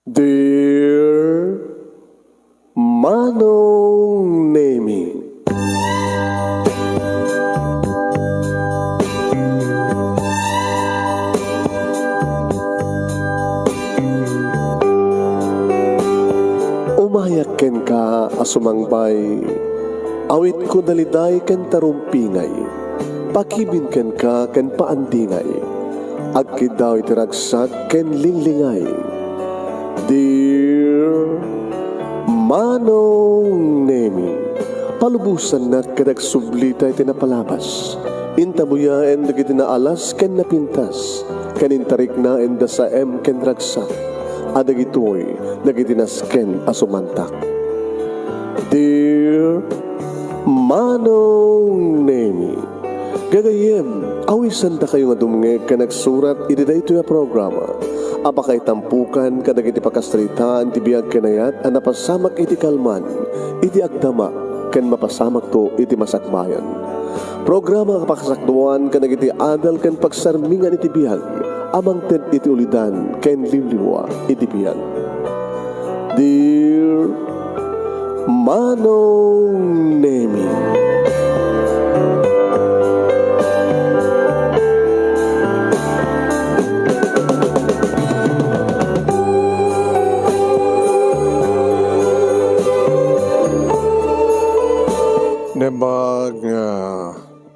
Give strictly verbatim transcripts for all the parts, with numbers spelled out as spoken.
Dear Manong Nemi. Umayak kenka a sumangbay, awitko daliday ken tarumpingay, pakibin kenka ken paandingay, agkiddaw iti ragsak ken linglingay. Dear Manong Nemi, palubosannak ket agsublita iti napalabas. Intabuyaen dagiti naalas ken napintas, ken intariknaen da saem ken ragsak, a dagitoy dagiti nasken a sumantak. Dear Manong Nemi, gagayyem, awisandakayo nga dumngeg ken agsurat iti daytoy a programa a pakaitampokan kadagiti pakasaritaan ti biag ken ayat a napasamak iti kalman, iti agdama, ken mapasamakto iti masakbayan. Programa a pakasakduan kadagiti adal ken pagsarmingan iti biag a mangted iti ulidan ken liwliwa iti biag. Dear Manong Nemi. Naimbag nga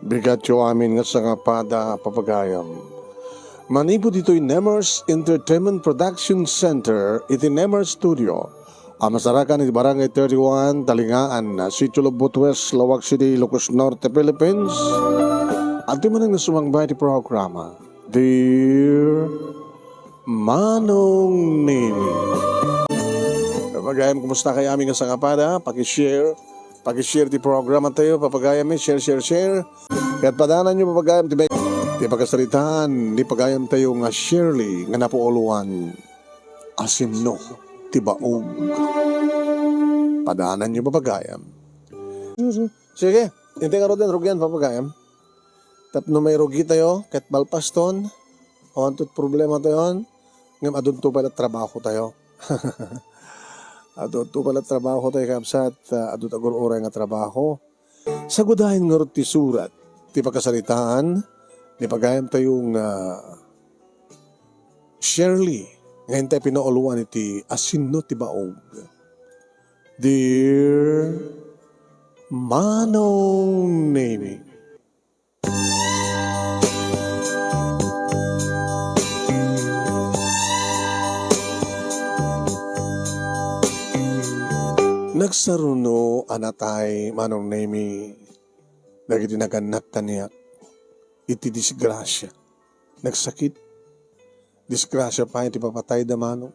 bigatyo amin nga sangapada, papagayam. Manipud ditoy Nemers Entertainment Production Center iti Nemers Studio a masarakan iti Barangay thirty-one, Talingaan, Sitio Lobot West, Laoag City, Ilocos Norte, Philippines. Adtoy manen nga sumangbay iti programa, Dear Manong Nini. Papagayam, kumusta kayo amin nga sangapada? Pakishare, pakishare ti programa tayo, papagayam, eh, share, share, share. Ket padananyo, papagayam, ti, ti pakasaritaan ni pagayam tayo nga Shirley nga napuuluan. Asinno ti baog. Padananyo, papagayam. Sige, intay ngaruden, rugian, papagayam. Tapno mairugi tayo, ket malpaston, awan ti problema tayon, ngem adunto pay la trabaho tayo. Adunto pay la trabaho tayo, kabsat, ah, adu ti agur-uray nga trabaho. Sagudayen ngarud ti surat, ti pakasaritaan, ni pagayam tayo nga Shirley, nga intay pinauluan iti asinno ti baog. Dear Manong Nini. Nagsaruno a natay, Manong Nemi, dagiti nagannak kaniak iti disgrasia. Nagsakit. Disgrasia pay ti papatayda, Manong.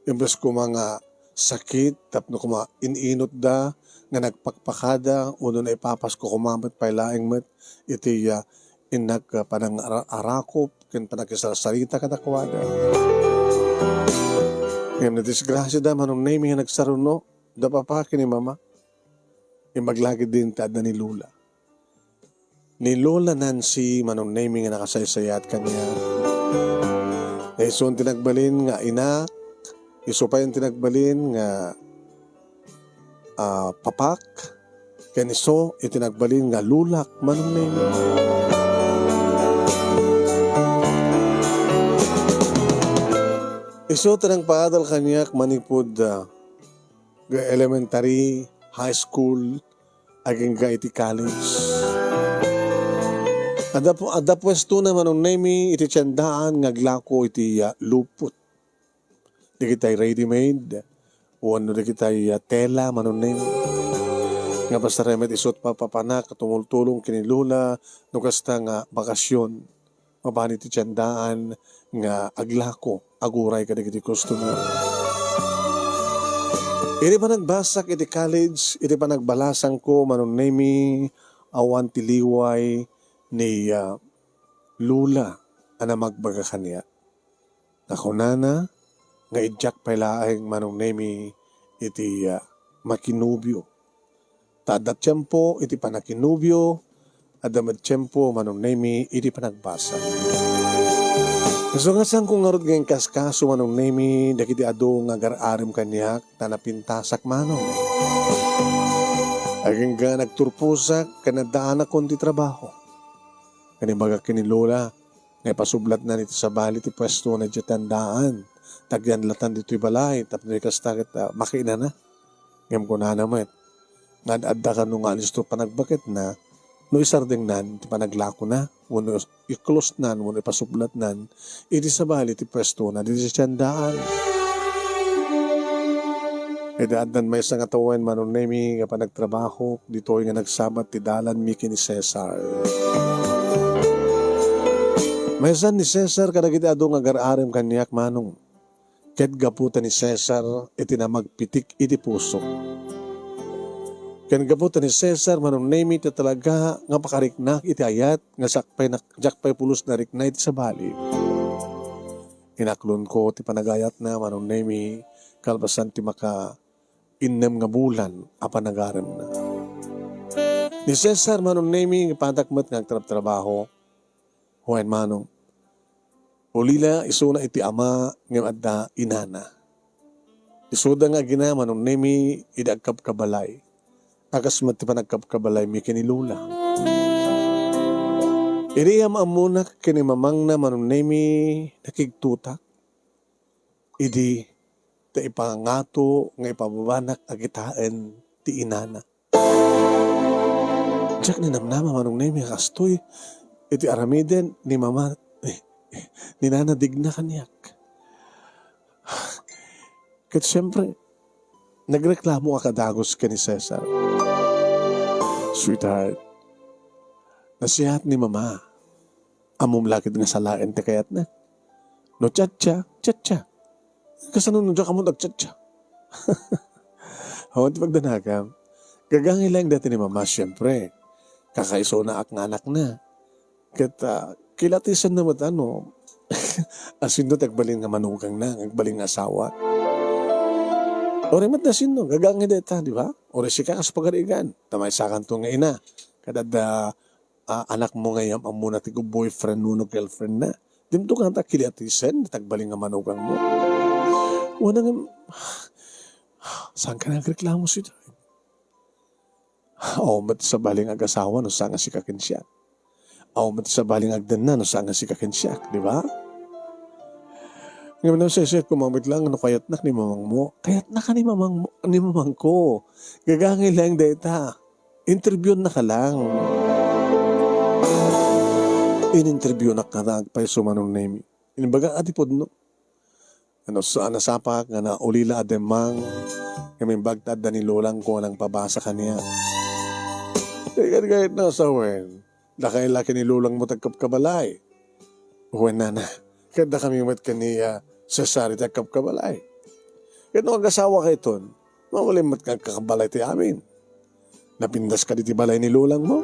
Imbes koma nga sakit tapno koma in-inutda nga nagpakpakada, wenno naipapasko koma met pay laeng met iti, ah, innak, ah, panangara-, arakop ken panakisarsarita kadakuada. Ngem nadisgrasiada, Manong Nemi, nga nagsaruno, da papa ken ni mama. Imbag la ketdin ti adda ni Lola. Ni Lola Nancy, Manong Nemi, nga nakasaysayat kaniak. Isu ti nagbalin nga inak, isu pay ti nagbalin nga, ah, papak, ken isu iti nagbalin nga lolak, Manong Nemi. Isu ti nangpaadal kaniak manipud, ah, elementary, high school, agingga iti college. Adda pu-, adda puestona, Manong Nemi, iti tiendaan nga aglako iti, ah, lupot. Dagitay ready-made, wenno dagitay, ah, tela, Manong Nemi. Nga basta remed isut papapanak, tumultulong ken ni Lola, no kasta nga bakasyon. Mapan iti tiendaan nga aglako, aguray kadagiti customer. Iti panagbasak iti college, iti panagbalasangko, Manong Nemi, awan ti liway ni, ah, Lola a namagbaga kaniak. Nakunana nga idiak pay laeng, Manong Nemi, iti, ah, makinobio. Ta adda tiempo iti panakinobio, adda met tiempo, Manong Nemi, iti panagbasa. Isu nga saanko ngarud nga inkaskaso, Manong Nemi, dagiti adu nga agar-arem kaniak ta napintasak, Manong. Agingga nagturposak ken addaanakon ti trabaho. Ken imbagak ken ni Lola nga ipasublatnan iti sabali ti puestona idiay tandaan. Tagyanlatan ditoy balay, tapno kasta ket, ah, makiinana. Ngem kunana met, nga ad-adda kano nga alisto panagbaketna no isardengnan ti panaglakona wenno iklosnan wenno ipasublatnan iti sabali ti puestona ditoy tandaan. Iti addan maysa nga tawen, Manong Nemi, nga panagtrabahok ditoy nga nagsabat ti dalanmi ken ni Cesar. Maysan ni Cesar kadagiti adu nga agar-arem kaniak, Manong. Ket gapu ta ni Cesar iti namagpitik iti pusok. Ken gapu ta ni Cesar, Manong Nemi, iti talaga nga pakariknak iti ayat nga siak pay nak-, diak pay pulos narikna iti sabali. Inaklonko ti panagayatna, Manong Nemi, kalpasan ti maka innem nga bulan a panagaremna. Ni Cesar, Manong Nemi, nga ipatak met nga agtrabtrabaho. Wen, Manong. Ulila isuna iti ama ngem adda inana. Isuda nga agina, Manong Nemi, idi agkabkabalay. A kas met ti panagkabkabalaymi ken ni Lola. Idi am-ammonak ken ni mamangna, Manong Nemi, nakigtotak. Idi ta ipangato nga ipababanak a kitaen ti inana. Diak ninamnama, Manong Nemi, a kastoy iti aramiden ni mama, ni nana digna kaniak. Ket siempre, nagreklamo a kadagus ken ni Cesar. Sweetheart, nasiat ni mama. Ammom la ket nga salaen ti kayatna. No chatcha, chatcha. Kasano no diak ammo agchatcha? Awan ti pagdanagam. Gagangay laeng dayta ni mama, siempre. Kakaisuna ak nga anakna. Ket, ah, kilatisenna met, ano, asino ti agbalin nga manugangna, agbalin nga asawa. Uray met no asino, gagangay dayta, di ba? Uray sika, kas pagarigan. Ta maysakanto nga ina. Kada adda ah, anakmo nga am-ammona ti boyfriend mo wenno girlfriend na. Dimto kanta kiliatisen, ti agbalin nga manugangmo. Wen ngem, saanka nagreklamo, sweetheart? Awan met ti sabali nga agasawa no saan nga sika ken siak. Awan met ti sabali nga agdanna no saan nga sika ken siak, di ba? Ngem no sesek, kumamit lang no kayatnak ni mamangmo. Kayatnaka ni mamangmo, ni mamangko. Gagangay laeng dayta. Interviewannaka lang. In-interviewnak nga agpayso, Manong Nemi. Inimbagak a ti pudno. Ano, sa-, nasapak nga naulila a demmang, nga imbag ta adda ni lolangko a nangpabasa kaniak. Ikan kayat na sawen, dakay la ken ni lolangmo ti agkabkabalay. Wen, nana, ket dakami met ken ni, ah, Cesar ti agkabkabalay. Ket no agasawakayton, mabalin met nga agkakabalay ti amin. Napintas kadi ti balay ni lolangmo?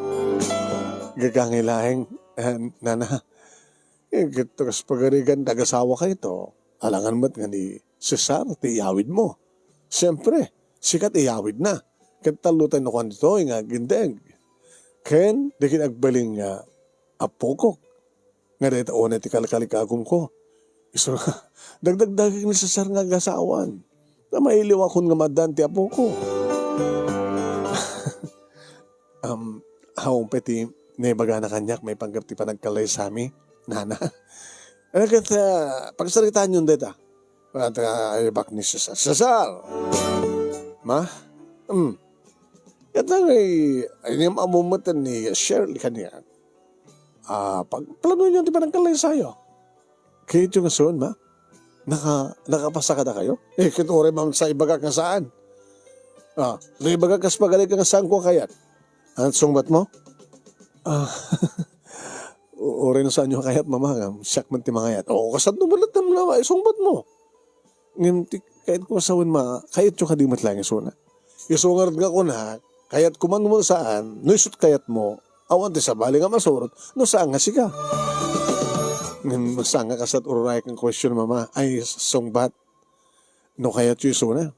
Gagangay laeng, ah, nana. Eh, ket kas pagarigan ti agasawakayto, alangan met nga ni Cesar ti iyawidmo. Siempre, sika ti iyawidna. Ket tallo tay nakuan ditoy nga agindeg. Ken, dagiti agbalin nga apokok. Nga dayta unay ti kalkalikagumko. Isu, dagdagdagik ni Cesar nga agasawan. Ta mailiwakon nga maaddaan ti apoko. Um, awan pay ti naibagana kaniak maipanggep ti panagkallaysami, nana. Ano ket, ah, pagsaritaanyon dayta? At, ah, ay, bak ni Cesar. Cesar! Ma? Hmm. Ket ay, ay, am-, ammom met ni Shirley kaniak. Ah, pagplanoyon ti panagkallaysayo. Kayatyo nga saan, ma? Naka-, nakapasa kadakayo? Eh, ket uray man sa ibagak nga saan. Ah, no ibagak kas pagarigan nga saanko a kayat. Ano sungbat mo? Ah, u-, uray no saanyo a kayat, mama, nga siak man ti mangayat. O, kasano met latta, mama, isungbat mo? Ngem ti kayatko a sawen, ma, kayatyo kadi met laeng isuna. Isu ngarud nga kuna, kayatko man wenno saan, no isut kayatmo, awan ti sabali nga masurot, no saan nga sika. Ngem saan nga kasat urayek nga question, mama, ay sungbat, no kayatyo isuna.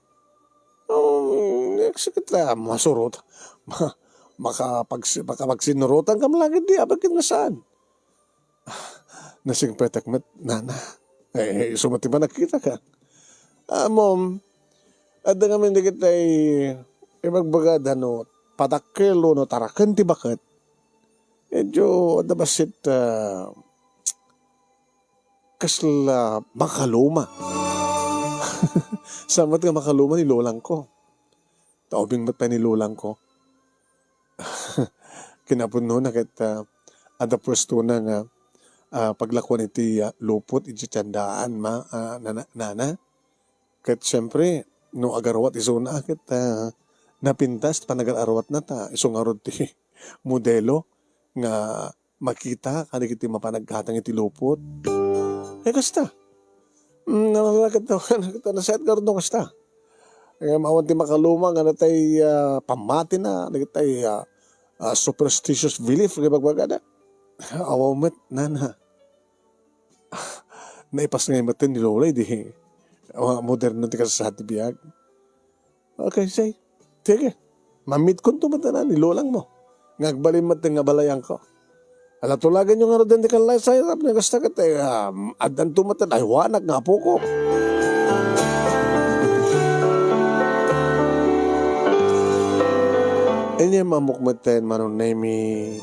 Um, sika ta masurot, ma-, makapagsi-, makapagsinurotan kam lagi di, abagin nga saan. Nasingpetek met, nana. Eh, isu met ti panagkitaka. Ammom, adda ngamin dagiti ibagbagada no padakkel wenno taraken ti baket. Medyo adda bassit, ah, kasla makaluma. Saan met nga makaluma ni lolangko. Ta ubing met pay ni lolangko. Kinapudnona ket, ah, adda puestona nga, ah, paglakuan iti, ah, lupot iti tiendaan, ma-, ah, nana, nana. Ket siempre, no agaruat isuna ket, ah, napintas ti panagar-aruatna ta isu ngarud ti modelo nga makita kadagiti mapan aggatang iti lupot. Eh, kasta. Mm, nalalaket daw, nalalaket daw, nasayaat ngarud no kasta. Eh, awan ti makaluma nga natay, ah, pammatina, dagitay, ah, ah, superstitious belief nga ibagbagada. Awan met, nana. Naipas ngay met ni Lola, idi, ah, moderno ti kasasaan ti biag. Okay, say. Sige. Mammitkonto met ni lolangmo. Nga agbalin met nga balayanko. Ala, tulaganyo ngarud ti kallaysay, tapno kasta ket, eh, um, addanto met, aywanak nga apoko. Inyem ammok metten, Manong Nemi,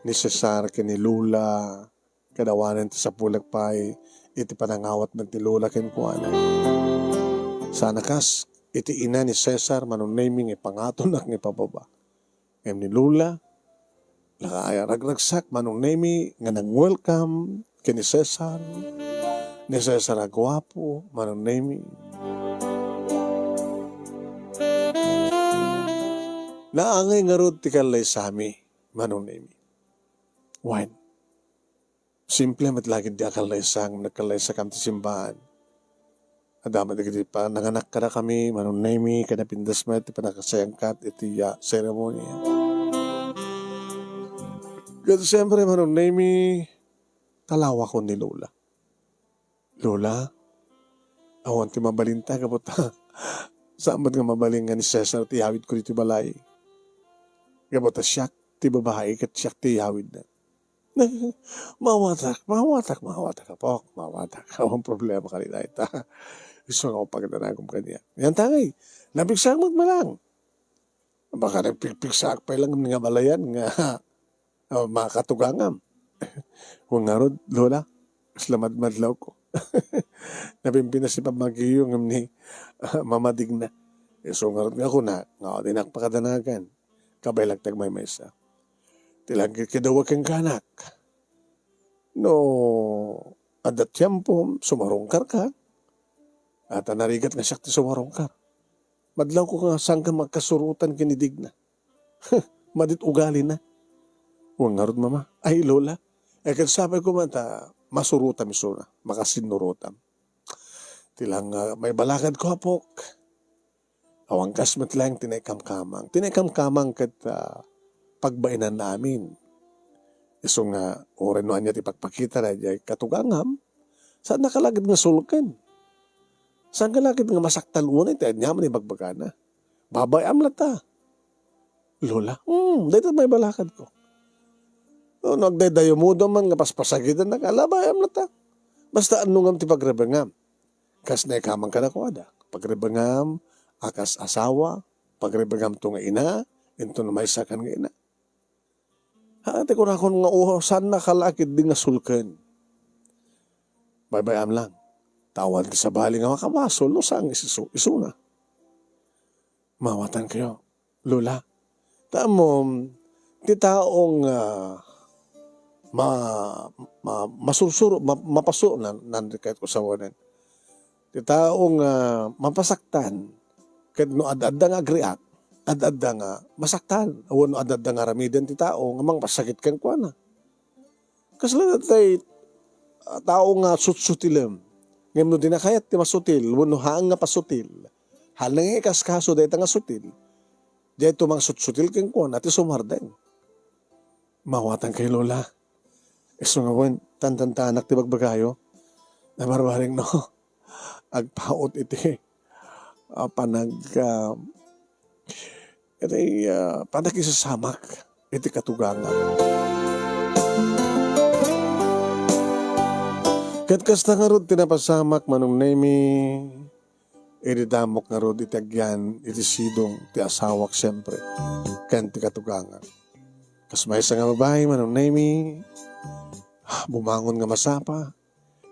ni Cesar ken ni Lola, ket awanen ti sapulek pay iti panangawat met ni Lola kenkuana. Saan a kas iti ina ni Cesar, Manong Nemi, nga ipangatonak nga ipababa. Ngem ni Lola, la, ay, ragragsak, Manong Nemi, nga nang-welcome ken ni Cesar. Ni Cesar a guapo, Manong Nemi. Naangay ngarud ti kallaysami, Manong Nemi. Wen, simple met la ketdi a kallaysam, nagkallaysakam ti simbaan. Adda met dagiti pananganak kadakami, Manong Nemi, ket napintas met ti pannakasayangkat iti, ah, seremonia. Ket siempre, Manong Nemi, talawakon ni Lola. Lola, awan ti mabalinta, gapu ta saan met nga mabalin nga ni Cesar ti yawidko ditoy balay. Gapu ta siak ti babai ket siak ti yawidna. Mawatak, mawatak, mawatak, apok, mawatak. Awan problema kadi dayta. Isu nga pagdanagom kaniak. Yan tangay, napigsak met malang. Baka nagpigpigsaak pay lang nga balayan nga, ah, makatugangam. Wen ngarud, Lola, kasla madmadlawko. Napimpinas ti pammagiyo ngem ni, ah, mamadigna. Isu ngarud nga kuna, nga dinak pakadanagan. Kabaelak ti agmaymaysa. Ti langkit ket dawa kenkanak. No adda tiempo, sumarungkarka. At narigat nga siak ti sumarungkar. Madlawko nga saan ka magkasurutan ken ni Digna. Madit ugalina. Wen ngarud, Mama. Ay, Lola. Ay, ket sapay ko man ta masurutam isuna. Makasinnurutam. Ti lang, ah, maibalakadko, apok. Awan kas met laeng ti naikamkamang. Ti naikamkamang ket, ah, pagbainanna amin. Isu nga, uray no ania ti pagpakita daydiay katugangam, saannaka la ket nga sulken. Saanka la ket nga masaktan unay ti aniaman ibagbagana. Babaeam latta. Lola, hmm, dayta maibalakadko. No, no agdaydayumodam man nga paspasagidannaka, ala, babaeam latta. Basta annongam ti pagrebengam. Kas naikamang kadakuada. Pagrebengam a kas asawa, pagrebengamto nga ina, inton maysakan nga ina. Ha, ti kunakon nga, "Oh, saannaka la ketdi nga sulken." Baybay-am lang. Ta awan ti sabali nga makabasol no saan nga isu-, isuna. Mawatan kayo. Lola, ta ammom, ti tao nga ma-, ma-, masursuro, ma-, mapaso-, nan-, nan-, kahit ko sawanen. Ti tao nga mapasaktan, ket no ad-adda nga agriak, ad-adda nga masaktan, wenno ad-adda nga aramiden ti tao nga mangpasakit kenkuana. Kasla datay, ah, tao nga sutsutilem. Ngem no dina kayat ti masutil, wenno haan nga pasutil, haan nga ikaskaso dayta nga sutil, dayto mangsutil kenkuana ti sumardeng. Mawatan kay Lola. Isu nga wen, tantantanak ti bagbagayo. Nabarbareng no, agpaut iti, ah, panag-, ah, iti, ah, panakisasamak iti katugangan. Ket kasta ngarud ti napasamak, Manong Nemi, idi damok ngarud iti agyan iti sidong ti asawak, siempre, ken ti katugangak. Kas maysa nga babai, Manong Nemi, bumangon nga masapa,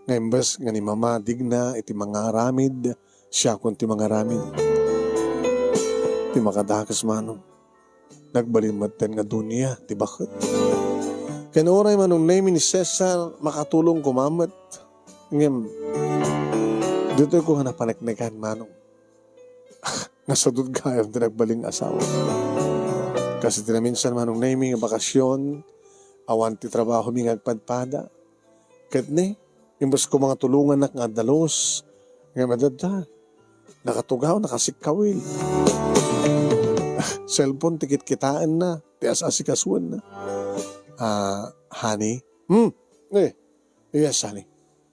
nga imbes nga ni Mama digna iti mangaramid, siakon ti mangaramid. Ti makadakes, Manong. Nagbalin metten nga dunia ti baket. Ken uray Manong Nemi ni Cesar, makatulong koma met. Ngem, ditoy ko nga napaneknekan, Manong. Nga sadut gayam ti nagbalin nga asawa. Kas iti naminsan, Manong Nemi, nga bakasyon, awan ti trabahomi nga agpadpada. Ket ni, imbes ko nga tulongannak nga agdalus, ngem adda, nakatugaw, nakasikkawil. Cellphone ti kitkitaenna, ti as-asikasuenna. Ah, honey? Hmm? Eh, yes, honey.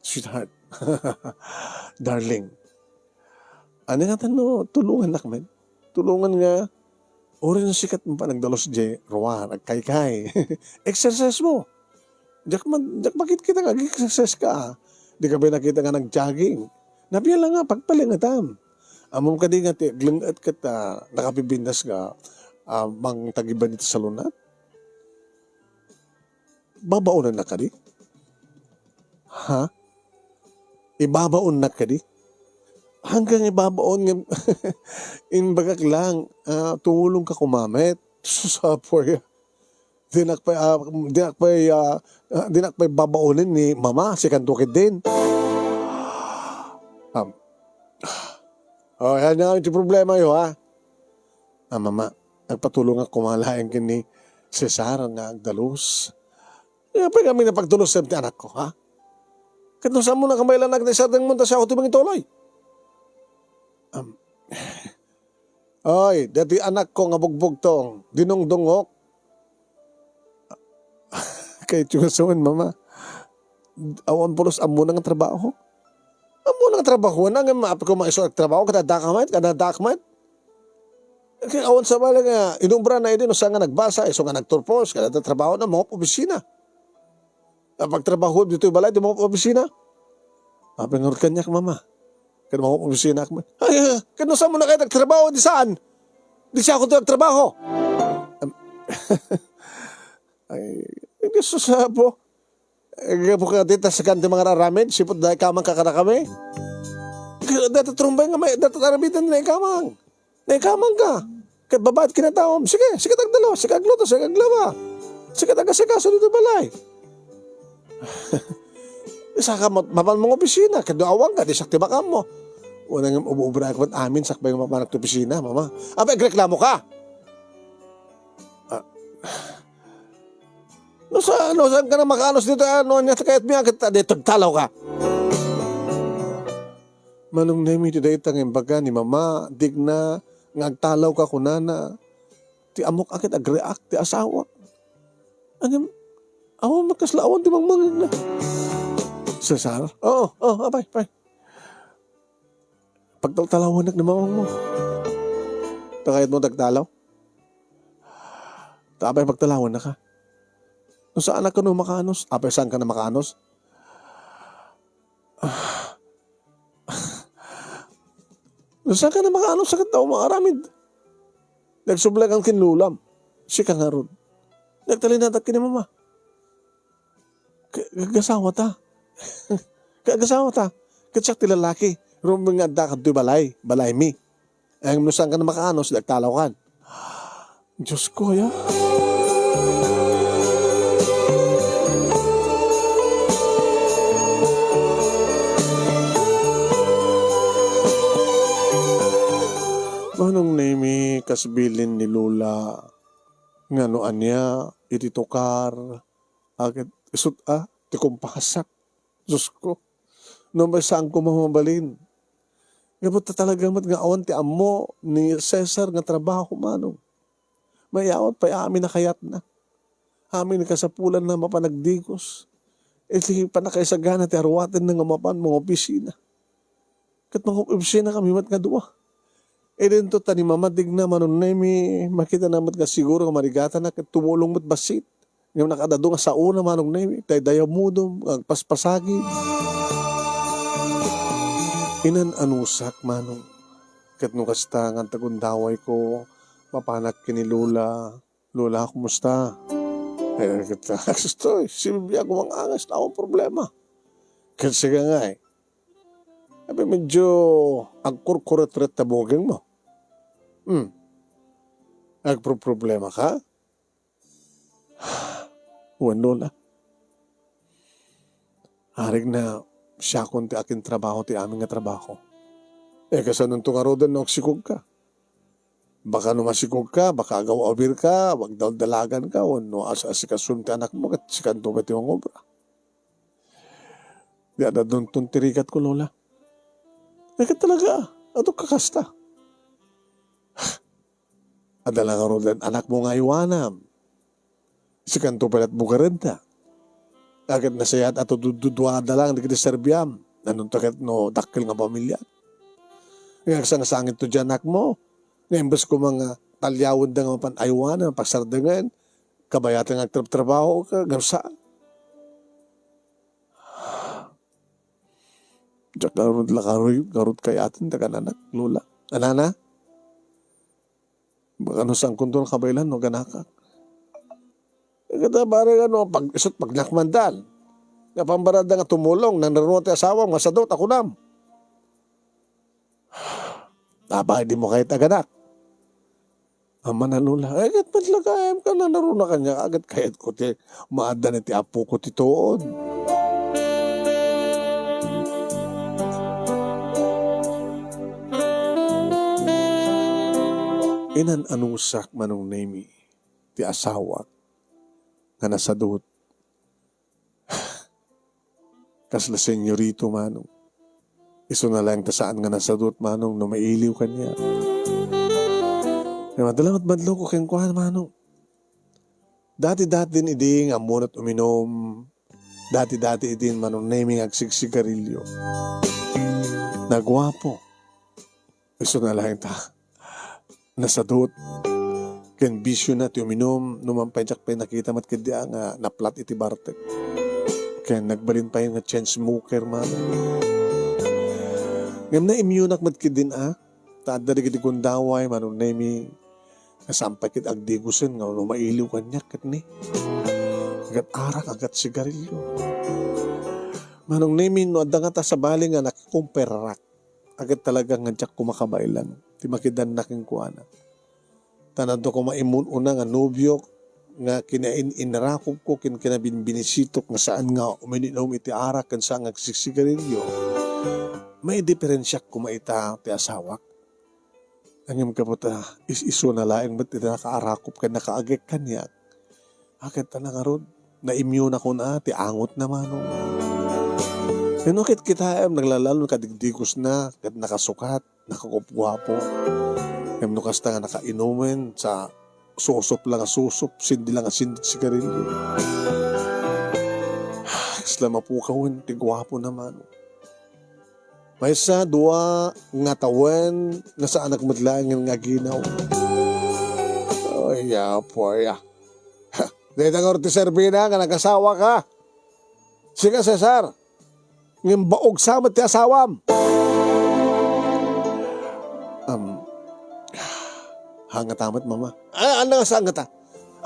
Sweetheart. Darling. Ania ngata no tulongannak met? Tulongan nga, uray no sika ti panagdalus diay ruar, agkaykay. Exercise mo. Diak man, diak makitkita nga ag-exercise ka, ah. Di ka ba nakita nga nag-jogging? Nabiala nga, pagpalingetam. Ammom kadi nga ti aglenget ket, ah, nakapibindas nga, ah, mangtagiban iti salunat? Babaonennak kadi? Ha? Ibabaonnak kadi? Hanggang ibabaon nga imbagak lang, ah, tumulong ka koma met. Sus, Apo, ya. Dinak pay, ah, dinak pay, ah, ah, dinak pay babaonen ni Mama, sikanto ketdin. Um, oh, yan nga ti problema yo, ha? Ah, Mama, agpatulongak koma laeng ken ni Cesar nga agdalus. Apay ngamin a pagdalusem ti anakko, ha? Ket no saan mo nakabaelan nga agnaisardengmo ta siak ti mangituloy? Am, oy, daytoy anakko nga bugbugtong, dinungdungok. Kayatyo nga sawen, Mama. Awan pulos ammona nga trabaho. Ammona nga trabaho, ngem apay ko maisu a trabaho, ket adda ka met, ket adda ka met. Ket awan sa bale nga inobra na idi no saan nga nagbasa, isu nga nagturpos, ket adda trabaho na mangup-opisina. Apagtrabaho ditoy balay, di mangup opisina. Apay ngarud kaniak, Mama? Ket mangup opisina ak met. Ay, ay, ket no saan mo na kayat agtrabaho, di saan? Di siak ti agtrabaho. Em, ay, ay, Jesus, Apo. Eh, gapu ka dita, sakan ti mangararamid, sipud naikamang ka kadakami. Data trumbay nga may, data aramiden naikamang. Naikamang ka. Ket babaet kinatawam. Sige, sige, agdalo, sige, agluto, sige, aglaba. Sige, agasikaso dito balay. Saka mat-, mapan mong opisina, ket no awan ka, di siak ti makanmo. Unay nga, ubra-ubra ak met amin, sakbay nga mapanak ti opisina, Mama. Apay, agreklamo ka? Ah. No sa, no saan ka na makaanus dito, ano, ania ti kayatmi, ket, ah, di, agtalaw ka. Manong Nemi, ti dayta nga imbaga ni Mama, digna nga agtalaw ka kunana. Ti ammok a ket agreak ti asawak. Ngem, awan met kasla awan ti mangmangegna. Cesar? Oo, oo, apay, apay. Pagtaltalawannak ni mamangmo. Ta kayatmo ti agtalaw? Ta apay pagtalawannaka? No saan a kano makaanus, apay saan ka na makaanus? No saan ka na makaanus, sakit tao maaramid. Nagsublekan ken lolam. Sika ngarud. Nagtalinatak ken ni Mama. Ka-, kagasawata. Kagasawata. Ket siak ti lalaki. Rumbeng nga adda kadtoy balay. Balaymi. Ay, no saan ka na makaanus, di agtalaw kan. Diyos ko, ya. Manong Nemi, kas bilin ni Lola, nga no ania, iti tukar, agid isut a, ti kumpasak. Diyos ko, no, may saan ko mamabalin. Gapu ta talaga met nga awan ti ammo ni Cesar nga trabaho, Manong. Mayawat pay amin a kayatna. Amin a kasapulanna mapan agdigos. Iti pannakaisagana ti aruatenna nga mapan mangopisina. Ket mangopisina kami met nga dua. Idinto ta ni Mama digna, Manong Nemi, makitana met nga siguro nga marigatanak ket tumulong met bassit. Ngem nakaad-adu nga saona, Manong Nemi, daydayaw modom nga agpaspasagid. Inan-anusak, Manong. Ket no kasta nga tagundawayko, mapanak ken ni Lola. "Lola, kumusta?" Eh, ket, "Kastoy, si bibiag umang-angas, awan problema." Ket sika ngay, abi medyo agkurkuretret ta bugengmo. Hmm. Agproproblema ka? Wen, Lola. Arigna, siakon ti akintrabaho ti amin nga trabaho. Eh, kasanonto ngaruden no agsikogka? Baka no masikogka, baka agaw-awirka, agdaldalaganka, wenno as-asikasom ti anakmo, ket sikanto met ti mangobra. Di adda dunton ti rigatko, Lola. Eh, ket talaga, adu ka kasta. Adda la ngaruden anakmo nga aywanam. Sikanto pay la't bugarenta. Ket nasayaat a tududdudua da lang dagiti serbiam. Nanunto ket no dakkel nga pamiliak. Nga agsangsangitto diay anakmo. Nga imbes koma nga taliawenda nga mapan aywanam, pagsardengen, kabayaten nga agtrabtrabaho ka, ngem saan. Diak ngarud la karuy-, ngarud kayaten ti kananak, Lola. Anana? Baka no saankonto nakabaelan no aganakak. Ket, pare, ano, pag, isu't pagnak mandan. Nga pambarada nga tumulong, nanruna ti asawam nga sadut a kunam. Apay, dimo kayat aganak? Amana, Lola, ay, ket met la gayam ka nanruna kaniak, ket kayatko ti maaddan iti apoko ti tuod. Inan-anusak, Manong Nemi, ti asawak nga nasadut. Kasla senyorito, Manong. Isuna laeng ta saan nga nasadut, Manong, no mailiw kaniak. Kaya madala met madloko kenkuana, Manong. Dati-dati din idi nga ammona't uminom. Dati-dati idin, Manong Nemi, nga agsigsigarilyo. Naguapo. Isuna laeng ta nasadut ken bisiona ti uminum, no man pay diak pay nakita met ketdi a nga naplat iti bartek. Ken nagbalin pay nga chain smoker, Manong. Ngem naimyonak met ketdin a, ta adda dagiti gundaway, Manong Nemi, nga saan pay ket agdigusen nga no mailiw kaniak ket ni. Agat arak, agat sigarilyo. Manong Nemi, no adda ngata sabali nga nakakumperak, agat talaga nga diak koma kabaelan ti makidanna kenkuana. Ta no adda koma immun-una nga nobiok nga kinain-inrakobko ken kinabinbinisitok nga saan nga uminom iti arak ken saan nga agsigsigarilyo, maidiferensiak koma ita ti asawak. Ngem gapu ta is-isuna laeng met iti nakaarakop ken nakaagek kaniak, aket ta nangarud, naimyonakon a ti angotna, Manong. Wenno ket kitaem, naglalalon kadigdigosna ket nakasukat, nakagupguapo. Ngem no kasta nga nakainumen, sa susop la nga susop, sindi la nga sindi ti sigarilyo. Kasla mapukawen ti guapona, Manong. Maysa, dua, nga tawen, nga saanak met laeng nga aginaw. Ay, apo, ay, ah. Ha, dayta ngarud ti serbina nga nagasawa ka. Sika, Cesar, ngem baog sa met ti asawam. Am, hangata met, Mama. Ah, ano nga saan ngata?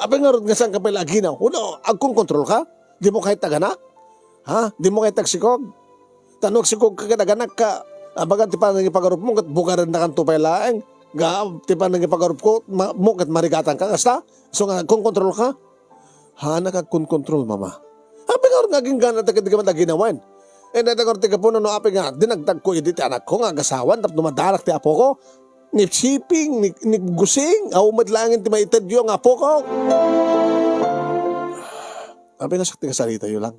Apay ngarud nga saan ka pay la aginaw? Uno, agkonkontrol ka? Dimo kayat aganak? Ha? Dimo kayat agsikog? Ta no agsikog ka ket aganakka, abagan ti panangipagarupmo ket bugarennakanto pay laeng. Ga, ti panangipagarupko, ma-, mo ket marigatan ka, kasta? So nga, agkonkontrol ka? Haanak agkonkontrol, Mama. Apay ngarud nga agingganat dagiti met aginawen? Eh, dayta ngarud ti gapu no apay nga dinagdagko idi ti anakko nga agasawan tapno madarak ti apoko? Ni siping, ni, ni gusing, awan met laeng ti maitedyo nga apoko. Apay nga sakti kasaritayo lang.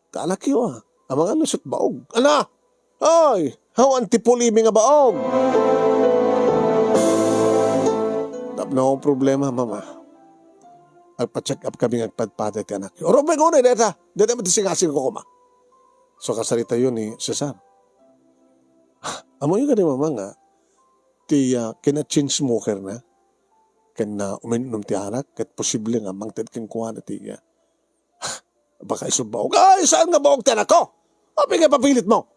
Ta anakyo, a. Amangan no isu't baog. Ana! Ay, awan ti pulimi nga baog. Tapno problema, Mama. Agpa-check up kami nga agpadpada ti anakyo. Uray, unay, dayta. Dayta met ti singasingko koma. So, kasaritayo ni Cesar. Ammoyo kadi, Mama, nga ti, ah, kina-chain smoker na, ken na uminom ti arak, ket posible nga mangted kenkuana ti, ah, baka isu't baog. Ay, saan nga baog ti anakko? Apay nga ipapilitmo?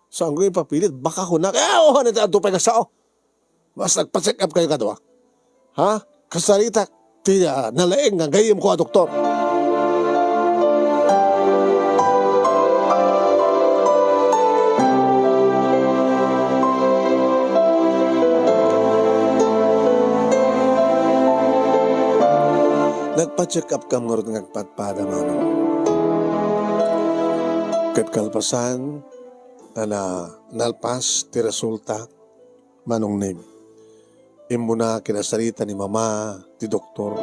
Saanko ipapilit, baka kunak. Eh, awan iti adu pay nga sao. Mas nagpa-check up kayo kadua. Ha? Kasaritak ti, ah, nalaing nga gayyemko a doktor. Nagpa-check up kam ngarud nga agpadpada, Manong. Ket kalpasan, na, nalpas ti resulta, Manong Nemi. Immuna kinasarita ni Mama ti doktor.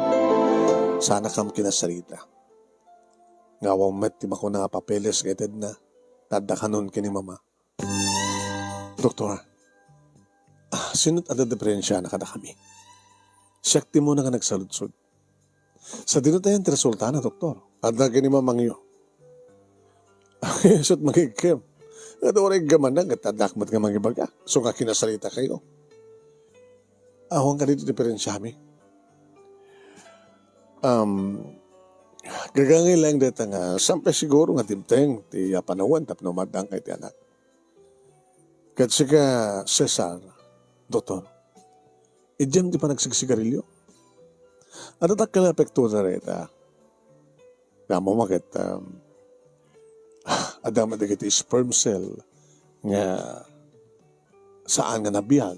Saanakam kinasarita. Nga awan met ti bakuna a papeles nga itedna, ta adda kanon ken ni Mama. Doktor, ah, sino ti adda diferensiana kadakami? Siak ti immuna nga nagsaludsod. Sadino tayan ti resultana, doktor? Adda ken ni mamangyo. Isut' mangigkem. Ket uray iggamana, ket addak met nga mangibaga. Isu nga kinasarita kayo. Awan kadi ti diferensiami. Um, gagangay laeng dayta nga, saan pay siguro nga dimteng ti, ah, panawen tapno maaddaan kay ti anak. Ket sika, Cesar, doktor, idiam ti panagsigsigarilio. Adda dakkel nga epekto dayta. Ammom a ket, um, adda met dagiti sperm cell nga saan nga nabiag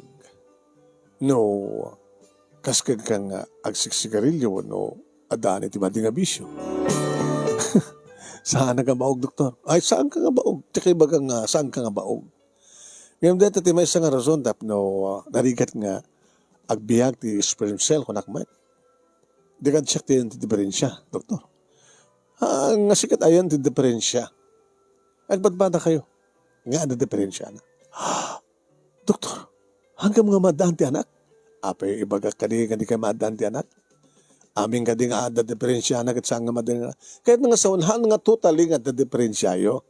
no kas kenka nga agsigsigarilio wenno addaan iti madi nga bisio. Saan nga baog, doktor? Ay, saan ka nga baog? Ti kaibaga nga, saan ka nga baog? Ngem dayta ti maysa nga rason tapno, ah, narigat nga agbiag ti sperm cell, kunak met. Di kadi siak ti ayan ti diferensia, doktor. Ah, nga sikat ayan ti diferensia. Agpadpada kayo. Nga adda diferensiana. Doktor, haanka nga maaddaan ti anak? Apay, ibagak kadi nga dika maaddaan ti anak? Amin kadi nga adda diferensiana ket saan nga maaddaan ti anak? Ket nga sawen, haan nga totally nga adda diferensiayo.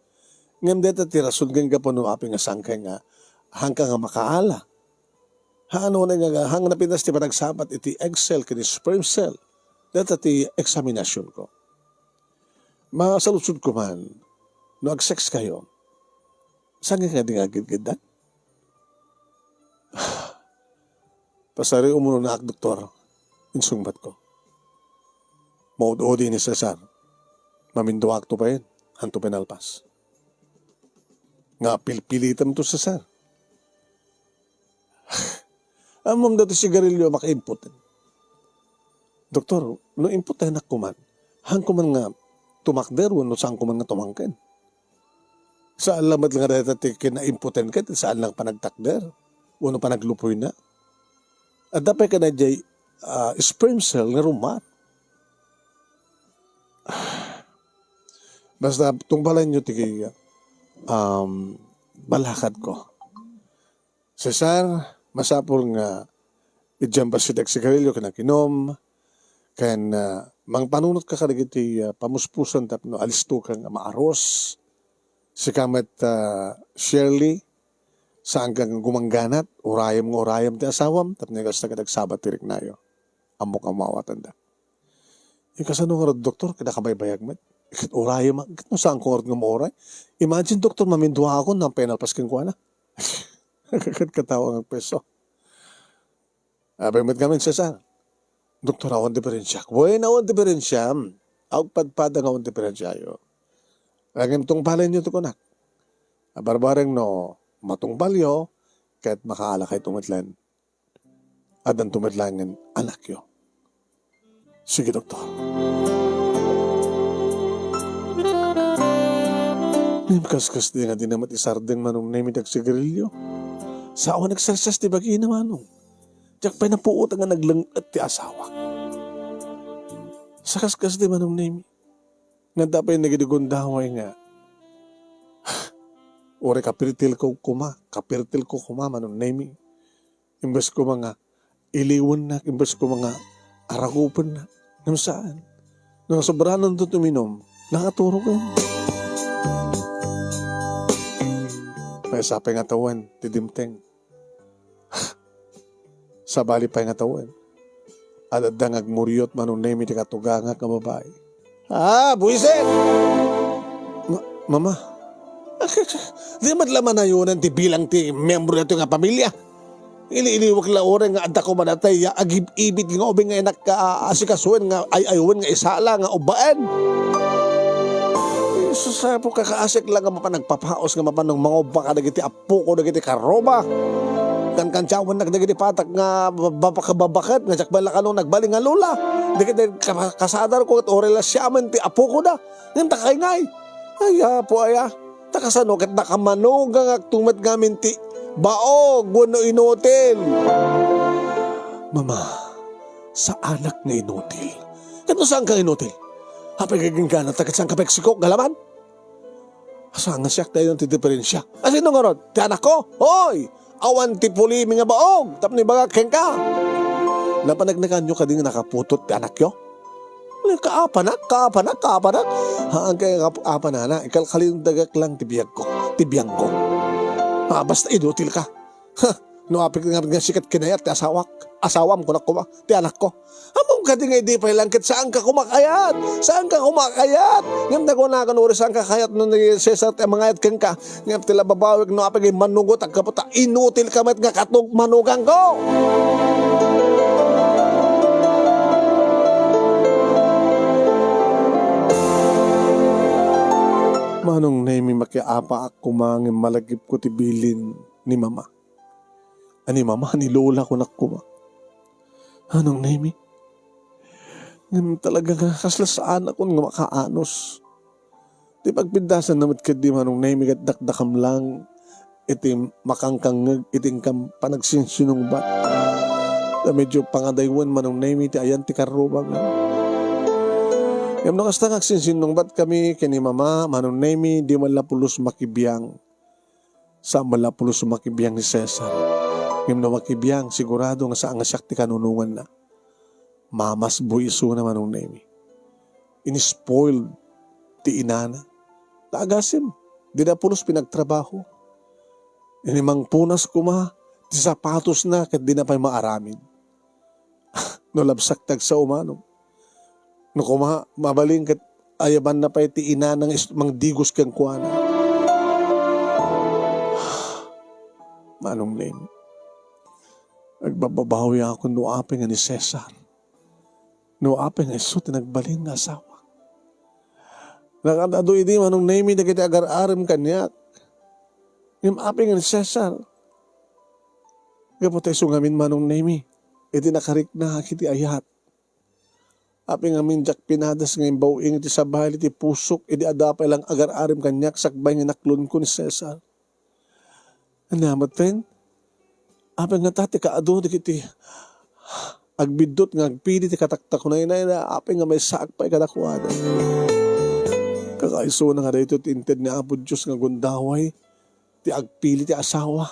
Ngem dayta ti rason ken gapu no apay nga saan kay nga, haanka nga makaala. Haan unay nga, haan nga napinas ti panagsabat iti egg cell ken sperm cell. Dayta ti examinationko. Masaludsodko man, no agsex kayo, saan nga kadi nga agidgiddan? Pasariw umuna ak, doktor, insungbatko. Maud-udi ni Cesar, maminduaakto payen, hanto pay nalpas. Nga pilpilitemto, Cesar. Ammom daytoy sigarilio a makaimpoten. Doktor, no impotenak koman, haanko man nga tumakder wenno saanko man nga tumangken? Saan la met nga dayta ti kinaimpoten ket saan lang panagtakder wenno panaglupoyna. Adda pay kadi diay, ah, sperm cell nga rummuar. Basta tungpalenyo ti, um, balakadko. Cesar, masapul nga idiam bassit agsigarilio ken aginom, ken, ah, mangpanunotka kadagiti, ah, pamuspuson tapno alistoka nga maaros. Sika met, ah, Shirley, saanka nga gumangganat, urayem nga urayem ti asawam, tapno kasta ket agsabat ti riknayo. Ammok a maawatenda. Eh, kasano ngarud, doktor, ket nakabaybayag met? Ket urayem, ket no saanko ngarud nga mauray? Imagine, doktor, maminduaakon, nang penalpas kenkuana. Ket katawa nga agpeso. Apay met ngamin, Cesar? Doktor, awan diferensiak. Wen, awan diferensiam. Agpadpada nga awan diferensiayo. Ngem tungpalenyo ti kunak. Barbareng no matungpalyo, ket makaalakayto met laeng. Addanto met laengen anakyo. Sige, doktor. Ngem kaskas di nga di na met isardeng Manong Nemi ti agsigarilio. Sao a nagsarsars ti bagina, Manong. Diak pay napuot nga nagleng-et ti asawak. Sa kaskas di Manong Nemi. Nga adda pay nagidi gundaway nga, uray kapirtilko koma, kapirtilko koma, Manong Nemi. Imbes koma nga iliwennak, imbes koma nga aragupennak. Ngem saan. No nasobrananto ti uminom, nakaturo ken. Maysa pay nga tawen ti dimteng. Sabali pay nga tawen. Adda nga agmuryot Manong Nemi ti katugangak nga babai. Ah, buisit! Ma-, Mama, Di met la manayonan ti bilang ti miyembro daytoy nga pamilia. Ili-iliwek la uray nga adda koma dayta nga agib-ibit nga ubing nga innak-, a-, asikasuen nga ay-ayoen nga isala nga ubbaen. Jesus, apo, kakaasik la nga mapan nagpapaos nga mapan nang mangubba kadagiti apoko dagiti karroma. Kankantiawennak dagiti patak nga ba-, ba-, kababaket nga diak met la kano nagbalin nga lola. Dagiti ka-, kasadarko ket uray la siamen ti apoko da. Ngem ta kayngay. Ay, apo aya. Ta kasano ket nakamanugangakto met ngamin ti baog wenno inutil? Mama, saanak nga inutil. Ket no saanka nga inutil? Apay, gagingganata ket saanka pay agsikog, galaman? Saan nga siak ti ayan ti diferensya? A, sino ngarud? Ti anakko? Hoy! Awan ti pulimi nga baog tapno ibagak kenka. Napaneknekanyo kadi nga nakaputot ti anakyo? Kaapanak, kaapanak, kaapanak. Haan kay kap-, apanana, ikalkalintagak lang ti biagko, ti biangko. Ah, basta inutil ka. Ha, no apay nga, nga sikat kinayat ti asawak, asawam, kunak koma, ti anakko. Ammom kadi nga idi pay lang ket saanka koma kayat? Saanka koma kayat? Ngem nakunakan, uray saanka kayat no ni Cesar ti mangayat kenka. Ngem ti lababawik no apay nga immanugot, aggapu ta inutil ka met nga katug manugangko. Manong Nemi, makiapaak koma ngem malagipko ti bilin ni Mama. A, ni Mama, ni Lola, kunak koma. Manong Nemi, ngem talaga nga kasla saanakon nga makaanus. Ti pagpiddasanna met ketdi, Manong Nemi, ket dakdakam lang iti makangkangngeg iti inkam panagsinsinungbat. Ta medyo pangadaywen, Manong Nemi, ti ayan ti karromam. Ngem no kasta nga agsinsinungbatkami ken ni Mama, Manong Nemi, di met la pulos makibiang. Saan met la pulos makibiang ni Cesar. Ngem no makibiang, sigurado nga saan nga siak ti kanunonganna. Mamasboy isuna, Manong Nemi. Inispoiled ti inana. Ta agasem, dina pulos pinagtrabaho. Inimangpunas koma ti sapatosna ket dina pay maaramid. No labsak ti agsao, Manong. No koma, mabalin ket ayabanna pay ti inana nga is-, mangdigos kenkuana. Manong Nemi, agbababawiakon no apay nga ni Cesar. No apay nga isu ti nagbalin nga asawa. Nakaad-adu idi, Manong Nemi, dagiti agar-arem kaniak. Ngem apay nga ni Cesar. Gapu ta isu ngamin, Manong Nemi, iti nakariknaak iti ayat. Apay ngamin diak pinades nga imbaw-ing iti sabali ti pusok idi adda pay lang agar-arem kaniak sakbay nga inaklonko ni Cesar. Ania metten? Apay ngata ti kaadu dagiti agbiddut nga agpili ti kataktaknayna? Apay nga maysaak pay kadakuada? Kakaisuna nga daytoy ti inted ni Apo Dios nga gundaway ti agpili ti asawa.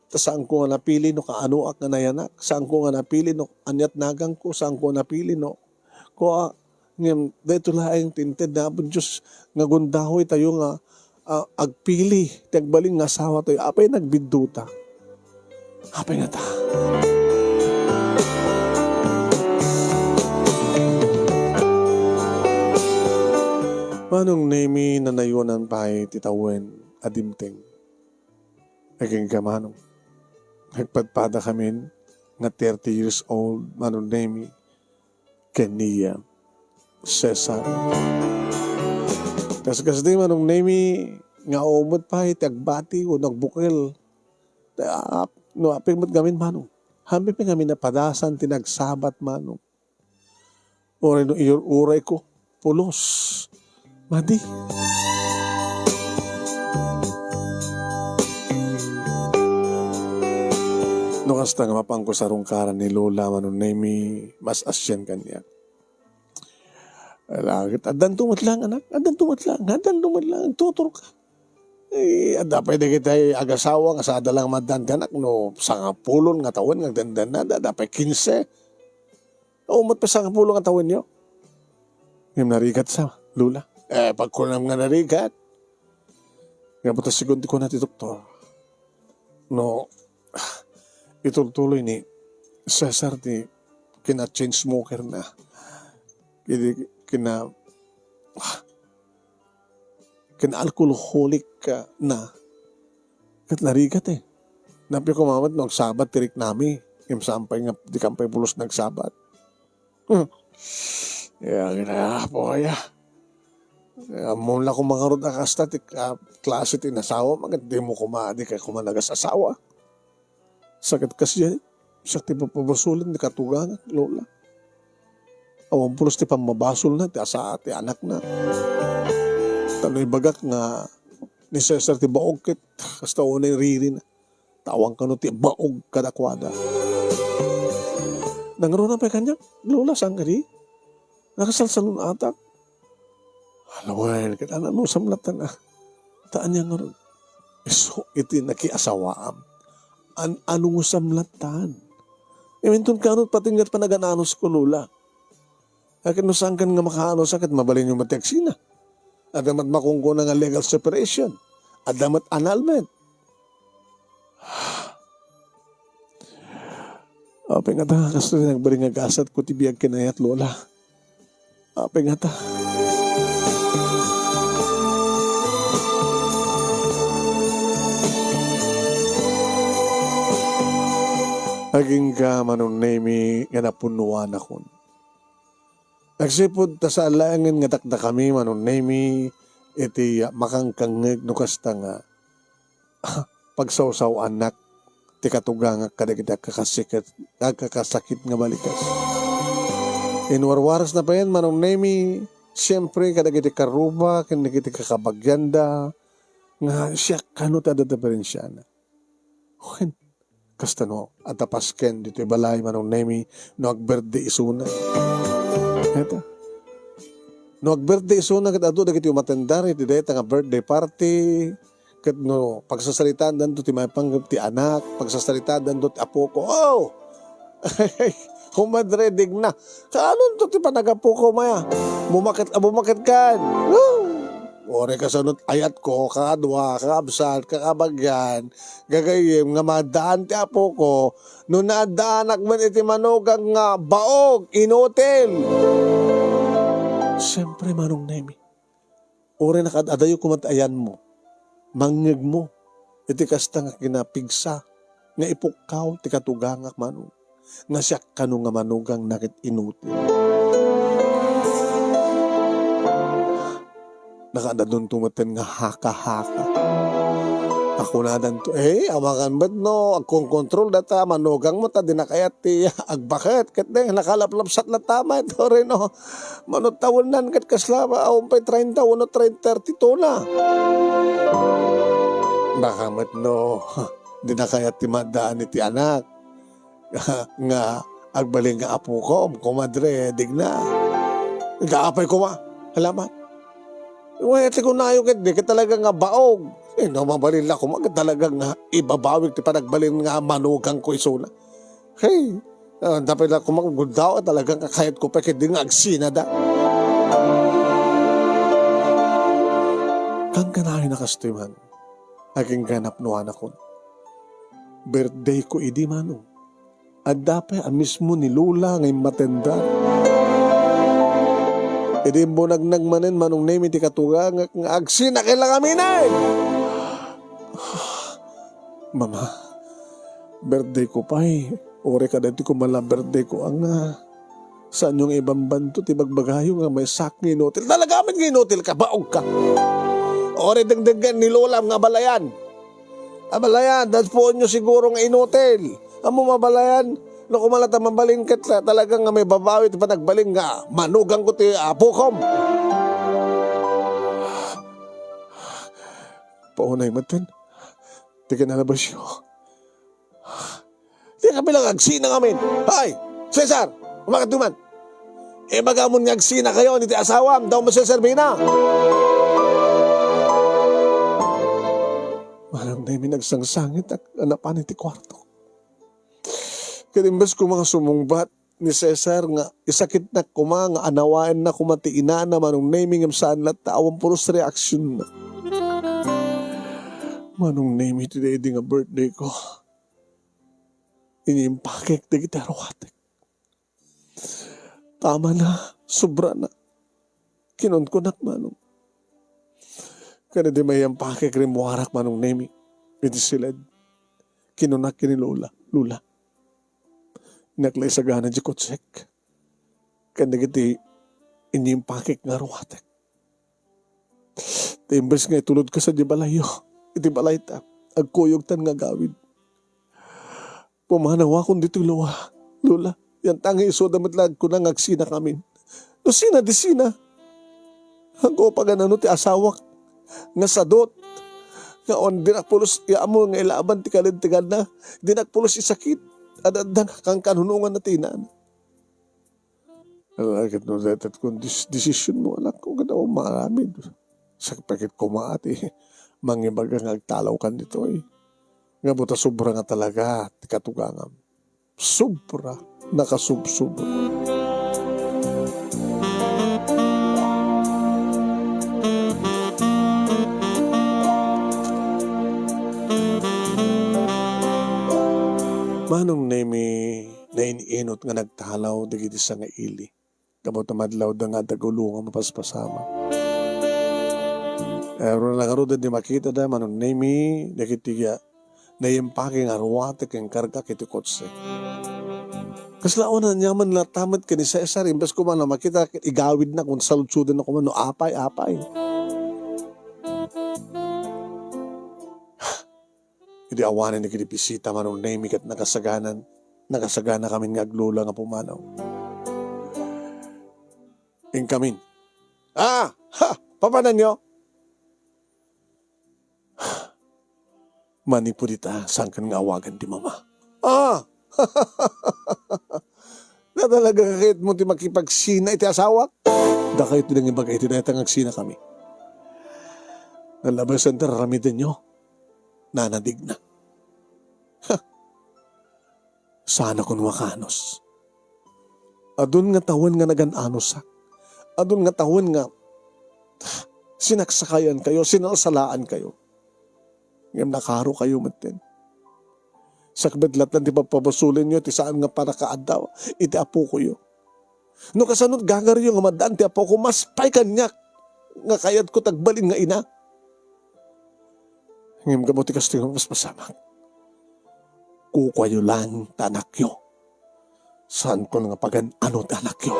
Ta saanko nga napili no kaanoak nga nayanak, saanko nga napili no aniat nagangko, saanko nga napili no kua, ngem daytoy laeng ti inted ni Apo Dios nga gundaway tayo nga, ah, agpili ti agbalin nga asawa tayo. Apay nagbidduta? Apay ngata? Manong Nemi, nanayonan pay ti tawen a dimteng. Agingga, Manong. Nagpadpadakamin nga thirty years old, Manong Nemi, ken ni Cesar. Kaskasdi, Manong Nemi, nga umot pay ti agbati wenno agbukel. Ta, no apay met ngamin, Manong. Haanmi pay ngamin napadasan ti nagsabat, Manong. Uray no iyur-urayko, pulos. Madi. No kasta nga mapanko sarungkaran ni Lola, Manong Nemi, mas asien kaniak. Ala, ket addanto met lang, anak. Addanto met lang. Addanto met lang. Agtuturka. Eh, adda pay dagiti agasawa nga sada lang maddan ti anak no sangapulon nga tawen nga agdandanna. Adda, adda pay kinse. Umot pay sangapulo nga tawenyo. Ngem narigat sa, Lola. Eh, pagkunam nga narigat. Nga buta, sigun ti kuna ti doktor. No, itultuloy ni Cesar ti kina-chain smoker na. Idi kina-, ken alcoholic, ah, na. Ket narigat, eh. Napay koma met no agsabat ti riknami. Ngem saan pay nga dikam pay pulos nagsabat. Hmm. Ya, ginapo kaya. Ammom la koma ngarud a kasta ti, ah, klase ti inasawam, ket dimo koma, dika koma nagasasawa. Sakit kasdiay, siak ti papabasolen ti katugangak, Lola. Awan pulos ti pammabasolna, ti asa, ti anakna. Ta no ibagak nga ni Cesar ti baog ket kasta unay ririna. Ta awan kano ti baog kadakuada. Nangruna pay kaniak, Lola, saan kadi? Nakasalsalun-atak. Alawen, ket ano, anusam latta, ah. Ta ania ngarud? Isu iti nakiasawaam. An-, anusam lattan. Iminton kanot pati nga panagananusko, Lola. Akin no saan kan nga makaanus, ket mabalinyo met ti agsina. Adda met makunkuna nga legal separation. Adda met annulment. Apay ngata, kastoy ti nagbalin nga gasatko ti biag ken ayat, Lola. Apay ngata. Agingga, Manong Nemi, nga napunnoanakon. Agsipud ta saan laengen nga dakdakami, Manong Nemi, iti makangkangngeg no kasta nga pagsawsaw-annak ti katugangak kadagiti agkakasiket-, agkakasakit nga balikas. Inwarwarasna payen, Manong Nemi, siempre, kadagiti karuba ken dagiti kakabagianda nga siak kano ti adda diferensiana. Wen, kasta no adda pasken ditoy balay, Manong Nemi, no ag-birthday isuna. Eta. No ag-birthday isuna ket adu dagiti umatendar iti dayta nga birthday party, ket no pagsasaritaandanto ti maipanggep ti anak, pagsasaritaandanto ti apoko. Oh! Komadre, digna. Kaanonto ti panagapuko, maya? Bumaket, ah, bumaket kan. Woo! Ore kasano ti ayatko, kakadua, kakabsat, kakabagian, gagayyem nga maaddaan ti apoko, no naaddaanak met iti manugang nga baog, inutil. Siyempre, Manong Nemi. Uray nakaad-adayo koma ti ayanmo, mangngegmo iti kasta nga kinapigsa nga ipukkaw ti katugangak, Manong, nga siak kano nga manugangna ket inutil. Nakaad-adunto metten nga haka-haka. Akunadanto, eh, amangan met no agkonkontrol data manugangmo ta di na kayat ti agbaket ket di nakalaplapsat latta met, ore no. Mano tawennan ket kasla, awan pay treinta uno, treinta, thirty-two na. Baka met no, di na kayat ti maaddaan iti anak nga agbalin nga apukom, komadre, digna. Kaapay koma, alaman. Wen, ti kunayo ket di ket talaga nga baog. Eh, no, mabalin la koma ket talaga nga ibabawik ti panagbalin nga manugangko isuna. Hey, ah, dapay la koma guddaw, talaga nga kayatko pay ket di nga agsinada. Kankanayon a kastoy man, agingga napnoanakon. Birthday ko idi, Manong. Adda pay a mismo ni Lola nga immatendar. Idi imbunagnag manen, Manong Nemi, ti katugangak nga agsina ken la ngamin. Mama, birthday ko pay. Ore kadagiti koma la birthday ko, anga. Saanyo nga ibambanto ti bagbagayo nga maysak nga inutil. Talaga met nga inutil ka, baog ka. Ore dengdenggen ni Lola nga abalayan. Abalayan, daspuenyo siguro nga inutil. Ammom abalayan, no koma la ta mabalin ket la, talaga nga maibabawi ti panagbalin nga manugangko ti apukom. Paunay metten ti kinalabasyo. Di ka bilang agsina ngamin. Hay, Cesar, umakat duman. Ibagamon nga agsinakayon iti asawam, daw maseserbina. Manong Nemi, nagsangsangit a napan iti kuarto. Ket imbes ko nga sumungbat ni Cesar nga isakitnak koma nga anawaenna koma ti inana, Manong Nemi, ngem saan latta, awan pulos reaksionna. Manong Nemi, ti daydi nga birthday ko, inimpakek dagiti aruatek. Tama na, sobra na. Kinunkunak, Manong. Ken idi maimpakek rimmuarak, Manong Nemi, iti siled, kinunak ken ni Lola, "Lola, innak la isagana diay kotsek ken dagiti inyimpakek nga ruatek. Ta imbes nga itulodka sadiay balayyo, iti balayta, agkuyogtan nga agawid. Pumanawakon ditoy, Lola. Lola, yantangay isuda met la agkuna nga agsinakamin. No sina, di sina. Haanko pagan-ano ti asawak nga sadut, nga awan, dinak pulos iammo nga ilaban ti kalinteganna, dinak pulos isakit, adda nga kankanunonganna ti inana." Ala, ket no dayta ti kon-, dis-, desisionmo, anakko, ket awan maaramid. Sakbay ket koma ti mangibaga nga agtalawkan ditoy. Ngem ta sobra nga talaga ti katugangam. Sobra, nakasubsobra. Manong Nemi, nain-inot nga nagtalaw dagiti sangaili. Gapu ta madlawda nga adda ulo nga mapaspasamak. Pero ngarud idi makitada, Manong Nemi, dagiti, ah, naimpake nga ruatek ken karga iti kotse. Kasla awan aniaman latta met ken ni Cesar, imbes koma nga makita, igawidna, kung saludsodenna koma no apay, apay. Idi awanen dagiti bisita, Manong Nemi, ket nakasaganan, nakasaganakamin nga aglola nga pumanaw. Inkamin, "Ah! Ha! Papananyo?" Manipud ita, saankan nga awagan ti mama. "Ah! Na talaga kayatmo ti makipagsina iti asawak? Dakayo ti nangibaga iti dayta nga agsinakami. Nalabasan ti ar-aramidenyo, Nana Digna." Ha! Saanakon makaanus. Adun nga tawen nga nagan-anusak. Adun nga tawen nga sinaksakayankayo, sinalsalaankayo. Ngem nakarokayo metten. Sakbay latta ti pagpabasolenyo ti saan nga pannakaadda iti apokoyo. No kasano ti gagaryo nga maddaan ti apoko, mas pay kaniak nga kayatko ti agbalin nga ina. Ngem gapu ti kastoy nga mapaspasamak, kukuayo laeng ti anakyo. Saanko nga pagan-ano ti anakyo.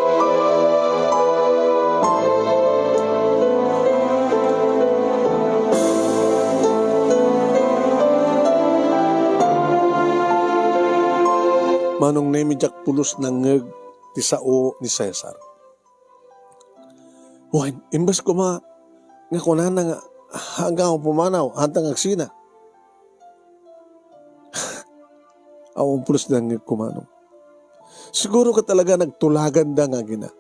Manong Nemi, diak pulos nangngeg ti sao ni Cesar. Wen, imbes koma nga kunana nga, "Haanka nga pumanaw, haanta nga agsina." Awan pulos nangngeg, Manong. Siguro ket talaga nagtulaganda nga agina.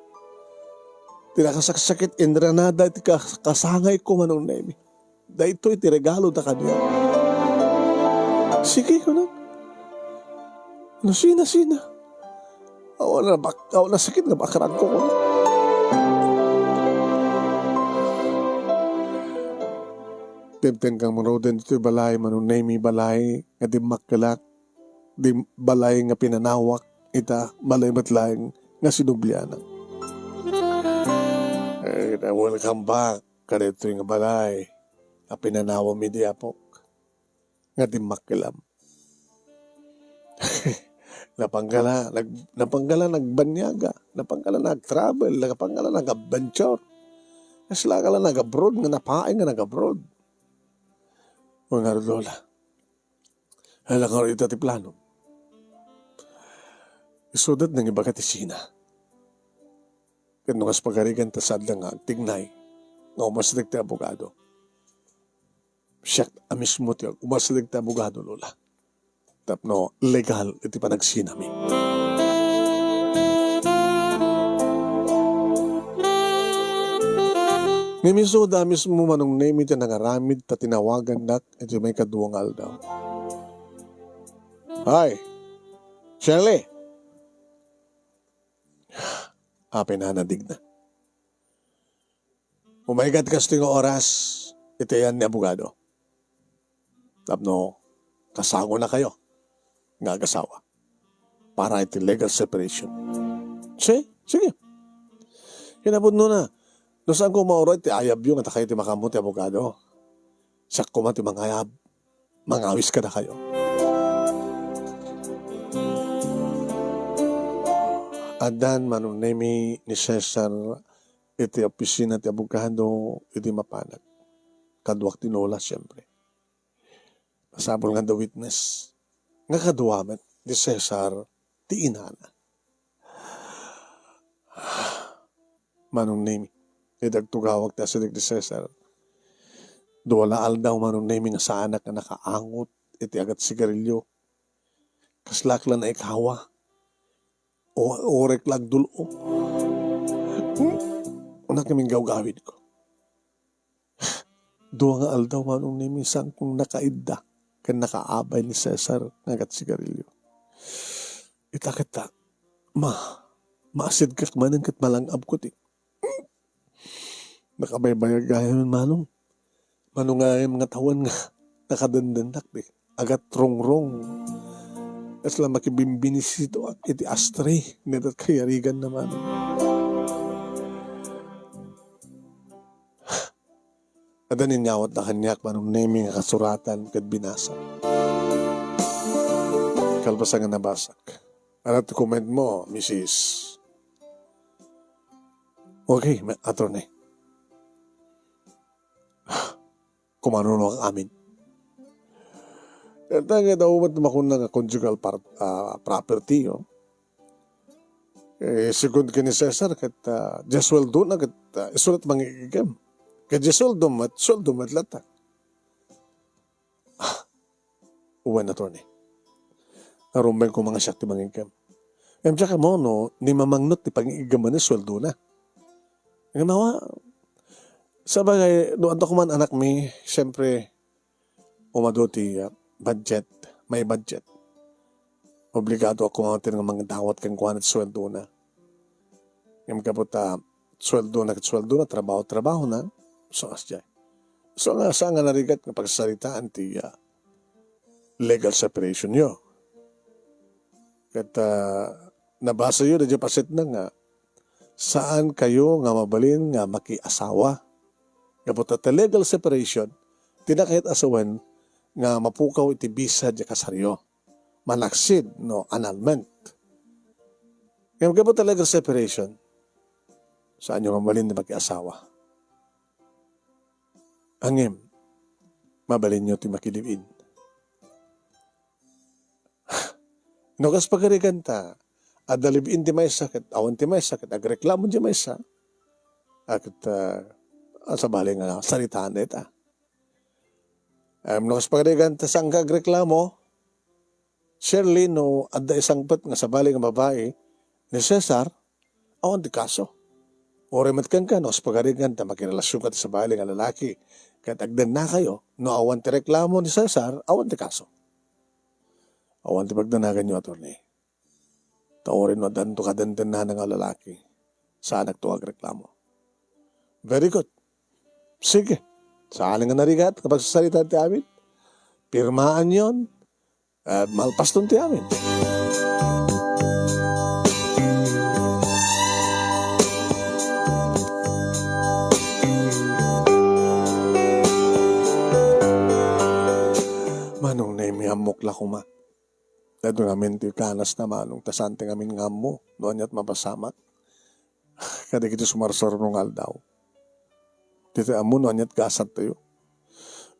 Ti nakasaksakit, inranada ti kas-, kasangayko, Manong Nemi. Daytoy ti regaloda kaniak. Sige, kunak. No sina, sina? Awan a bak-, awan a sakit nga bakragko, kunak. Dimtengkak ngaruden ditoy balay, Manong Nemi, balay nga dimmakkelak, di balay nga pinanawak, ita balay met laeng nga sinublianak. Eh, welcome back kadaytoy nga balay a pinanawam idi apok, nga dimmakkelam. Napangkala, nag-, napangkala nagbanyaga, napangkala nag-travel, napangkala nag-adventure. Kasla kala nag-abroad nga napaay nga nag-abroad. Wen ngarud, Lola. Hala, ngarud ita ti plano. Isuda ti nangibaga ti sina. Ket no kas pagarigan ta saanda nga agtignay, nga umasideg ti abogado. Siak a mismo ti umasideg ti abogado, Lola. Tapno legal iti panagsinami. Ngem isuda a mismo, Manong Nemi, ti nangaramid ta tinawagannak iti maikadua nga aldaw. Ay, Shirley! Apay, Nana Digna. Umayka ti kastoy nga oras iti ayan ni abogado. Tapno kasangonakayo nga agasawa para iti legal separation. Si-, sige. Kinapudnona, no saanko mauray ti ayabyo nga dakayo ti makaammo ti abogado, Siak koma ti mangayab, mangawis kadakayo. Addan Manong Nemi ni Cesar iti opisina ti abogado iti mapanak. Kaduak ti Lola, siempre. Masapul nga adda witness nga kadua met ni Cesar ti inana. Manong Nemi, iti agtugawak ti asideg ni Cesar, dua la aldaw, Manong Nemi, nga saanak nga nakaangot iti agat sigarilyo. Kaslak la naikawa. O, orek la agdul-o. Hmm? Una kami gawgawid ko. Dua nga aldaw, Manong Nemi, saan kong nakaidda ken nakaabay ni Cesar nga agat sigarilyo. Ita ket ta, ma, maasidkak manen ket malang-abko ti. Nakabaybayag gayam, Manong. Manong gayam nga tawen nga nakadendennak ti agat rungrong. Kasla makibimbinisidoak iti astre, nedat kayarigan na, Manong. Adda nin inyawatda kaniak, Manong Nemi, nga kasuratan ket binasa. Kalpasan nga nabasak. Ano ti comment mo, misis? Okay, ma-, attorney. Kumanuno ak amin. Ket dagiti met makunna nga conjugal par-, ah, property, oh. Eh, segun ken ni Cesar, ket, ah, diay sueldona, ket, ah, isu la ti mangig-iggem. Ket diay sueldo met, sueldo met latta. Ah, wen, attorney. Narumeng koma nga siak ti mangig-iggem. Ngem diak ammo no, ni mamangno ti pangig-iggem manen sueldona. Ngem awa, sabagay, no adda koman anakmi, siyempre, umadu ti, ah, budget, may budget. Obligado ak koma nga mangdawat kenkuana ti sueldona. Ngem gapu ta sueldona ket sueldona, trabaho, trabahona, so, kasdiay. So, nga, saan nga narigat nga pagsasaritaan ti, ah, legal separation yo. Ket, ah, nabasa yo, daydiay paset na nga, saan kayo nga mabalin nga makiasawa. Gapu ta ti legal separation, ti nakayat a sawen nga mapukaw iti bisa diay kasaryo. Manaksid, no, annulment. Ngem gapu ta legal separation, saan yo nga mabalin nga makiasawa. Ngem, mabalinyo ti makilive-in. No kas pagarigan ta, adda live-in ti maysa, ket awan ti maysa, ket agreklamo ti maysa. A ket, ah, a, sabali nga saritaan dayta. Em, no kas pagarigan ta saan nga agreklamo, surely no adda isangpet nga sabali nga babai ni Cesar, awan ti kaso. Uray met kenka, no kas pagarigan ta makirelasionka ti sabali nga lalaki, ket agdennakayo, no awan ti reklamo ni Cesar, awan ti kaso. Awan ti pagdannaganyo, attorney. Ta uray no addanto kadendennana nga lalaki, saanakto agreklamo. Very good. Sige. Saan nga narigat nga pagsasarita ti amin? Pirmaanyon, eh, malpaston ti amin. Manong Nemi, ammok la koma. Daytoy ngamin ti kanas na, Manong, ta saan ti ngamin nga ammo no aniat mapasamak kadagiti sumarsaruno nga aldaw. Ditoy ammo no aniat gasattayo.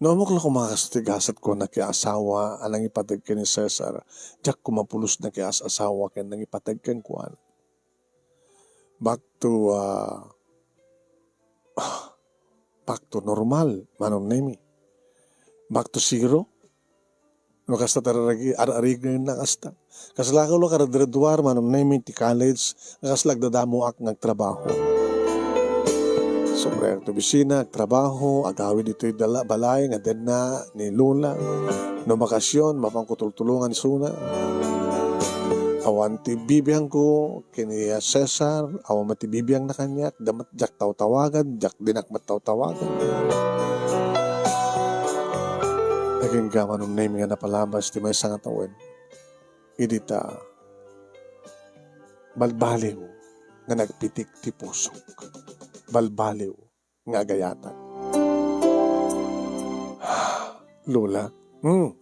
No ammok la koma kas ti gasatko a nakiasawa a nangipateg ken ni Cesar, diak koma pulos nakias-asawa ken nangipateg kenkuana. Back to, ah, back to normal, Manong Nemi. Back to zero. No kasta ti araragi-, ar-arigenna kasta. Kasla ko la karadgraduar, Manong Nemi, ti college, nga kasla agdadamoak nga agtrabaho. Sumrekak ti opisina, agtrabaho, agawid ditoy dala-, balay nga denna ni Lola. No bakasyon, mapanko tultulongan isuna. Awan ti bibiangko ken ni Cesar, awan met ti bibiangna kaniak, da met diak tawtawagan, diak dinak met tawtawagan. Agingga, Manong Nemi, nga napalabas ti maysa nga tawen. Idi ta balbaliw nga nagpitik ti pusok. Balbaliw nga agayatak. Lola. Hmm.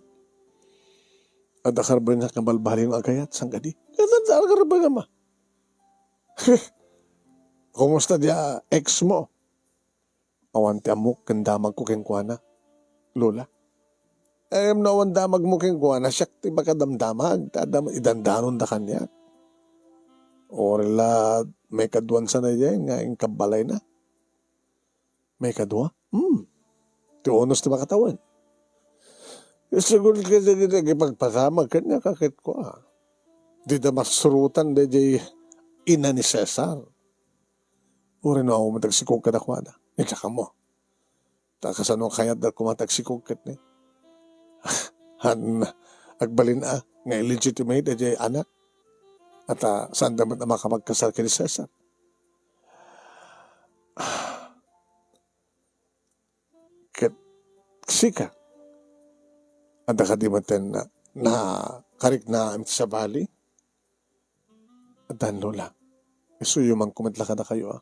Adda karbeng nga balbaliw nga agayat, saan kadi? Adda karbeng nga ma. Kumusta di a ex mo? Awan ti ammok ken damagko kenkuana, Lola. Em, no awan damagmo kenkuana, siak ti makadamdamag, ta dam-, idandanonda kaniak. Uray la maikaduan sa na diay nga inkabbalayna. Maikadua? Hmm. Ti unos ti makatawen. Siguro ket dagiti agipagpasamak kaniak a ket kua. Dida masurotan daydiay ina ni Cesar. Uray no awan met agsikog kadakuada. Idiak ammo. Ta kasano a kayatda koma ti agsikog ket ni? Han, agbalin a nga illegitimate daydiay anak. At, ah, saanda met a makapagkasar ken ni Cesar. Ket sika, adda kadi met ti na-, nakariknaam iti sabali? Addan, Lola. Isuyo man koma met la kadakayo, a.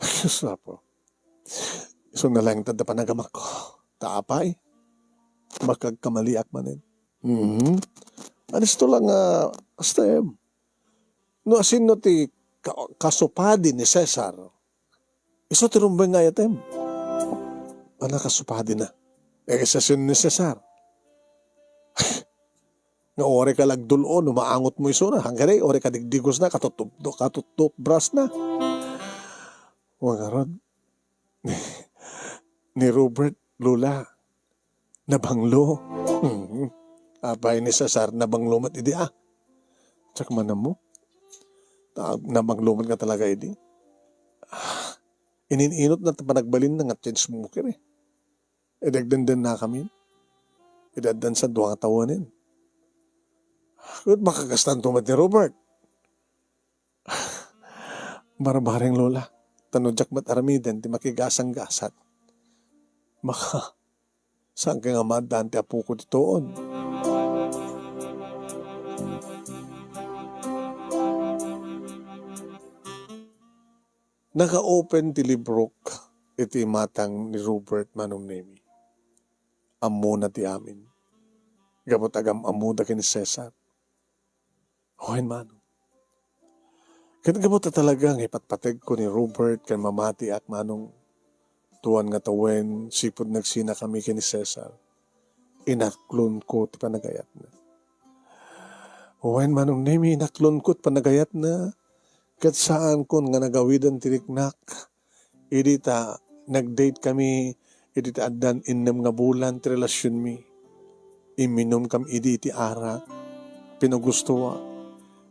Dios, Apo. Isu na laeng ti adda panagamakko. Ta apay, makagkamaliak manen. Mhm. Anisto la nga, kasta, em. No asino ti ka-, kasupadi ni Cesar, isu ti rumbeng nga ayatem. Ana kasupadina? Eh, session ni Cesar. Nga uray ka lagdul-o no maangot mo isuna, hangkadi uray ka digdigos na, katutup-, katutup-, brush na. Wa ngarud. Ni Robert, Lola, nabanglo. Mhm. Apay ni Cesar, nabanglo met idi, a. Diak man ammo. Ta-, nabanglo met nga talaga idi. Ah, inin-inot na ta panagbalinna nga chain smoker, eh. Idi agdendennakamin. Idi addan sa dua nga tawennen. Ket makagastanto met ni Robert. Barbareng, Lola, ta no diak met aramiden ti makigasanggasat, baka saanka nga maaddaan ti apoko ditoon. Naka-open ti librok iti imatang ni Robert, Manong Nemi. Ammona ti amin. Gapu ta agam-ammoda ken ni Cesar. Wen, Manong. Ket gapu ta talaga nga ipatpategko ni Robert ken mamatiak, Manong, tuan nga tawen, sipud nagsinakami ken ni Cesar, inaklonko ti panagayatna. Wen, Manong Nemi, inaklonko ti panagayatna, ket saankon nga nagawiden ti riknak. Idi ta nag-date kami, idi ta addan innem nga bulan ti relasionmi. Imminum kami idi iti arak. Pinagustoak.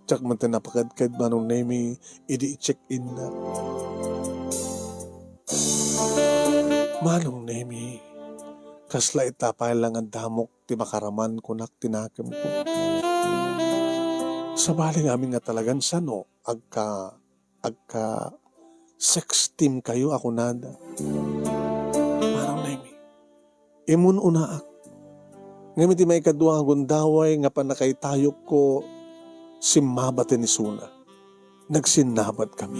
Diak met napakedked, Manong Nemi, idi i-check-inna. Manong Nemi, kasla ita pay la nga damok ti makaraman kunak ti nakemko. Sabali ngamin nga talagan sano, agka-, agka-sex team kayo a kunada. Manong Nemi, imun-unaak. Ngem iti maikadua nga gundaway nga pannakaitayokko, simmabaten isuna. Nagsinnabat kami.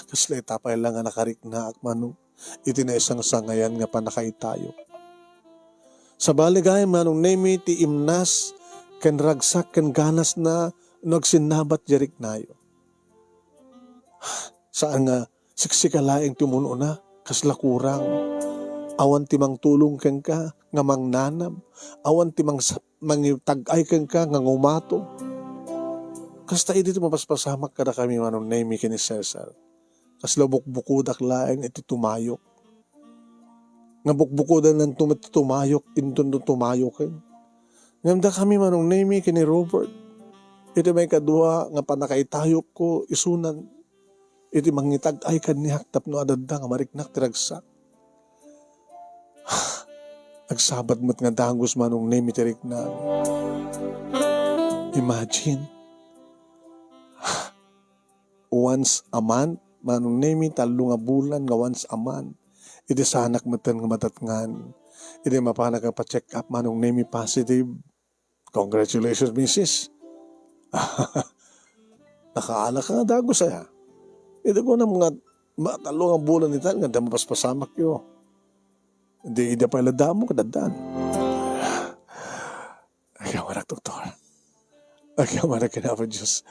Kasla ita pay la nga nakariknaak, Manong, iti naisangsangayan nga pannakaitayok. Sabali gayam, Manong Nemi, ti imnas ken ragsak ken ganasna no agsinnabat diay riknayo. Saan nga siksika laeng ti umun-una, kasla kurang. Awan ti mangtulong kenka nga mangnanam. Awan ti mangs-, mangitag-ay kenka nga ngumato. Kasta idi ti mapaspasamak kadakami, Manong Nemi ken ni Cesar. Kasla bukbukodak laeng iti tumayok. Nga bukbukodananto met ti tumayok, inton tumayoken. Ngem dakami, Manong Nemi ken ni Robert, iti maikadua nga pannakaitayokko isunan, iti mangitag-ay kaniak tapno adda nga mariknak ti ragsak. Agsabat met nga dagus, Manong Nemi, ti riknami. Imagine, once a month, Manong Nemi, tallo nga bulan nga once a month. Idi saanak metten nga madatngan. Idi mapanak a pa-check up, Manong Nemi, positive. Congratulations, misis. Nakaalak ka nga dagus aya. Idi kunam nga, ma-, tallo nga bulan ita nga adda mapaspasamakyo. Di, di pay la damo kadagdan. Agyamanak, doktor. Agyamanak ken Apo Dios.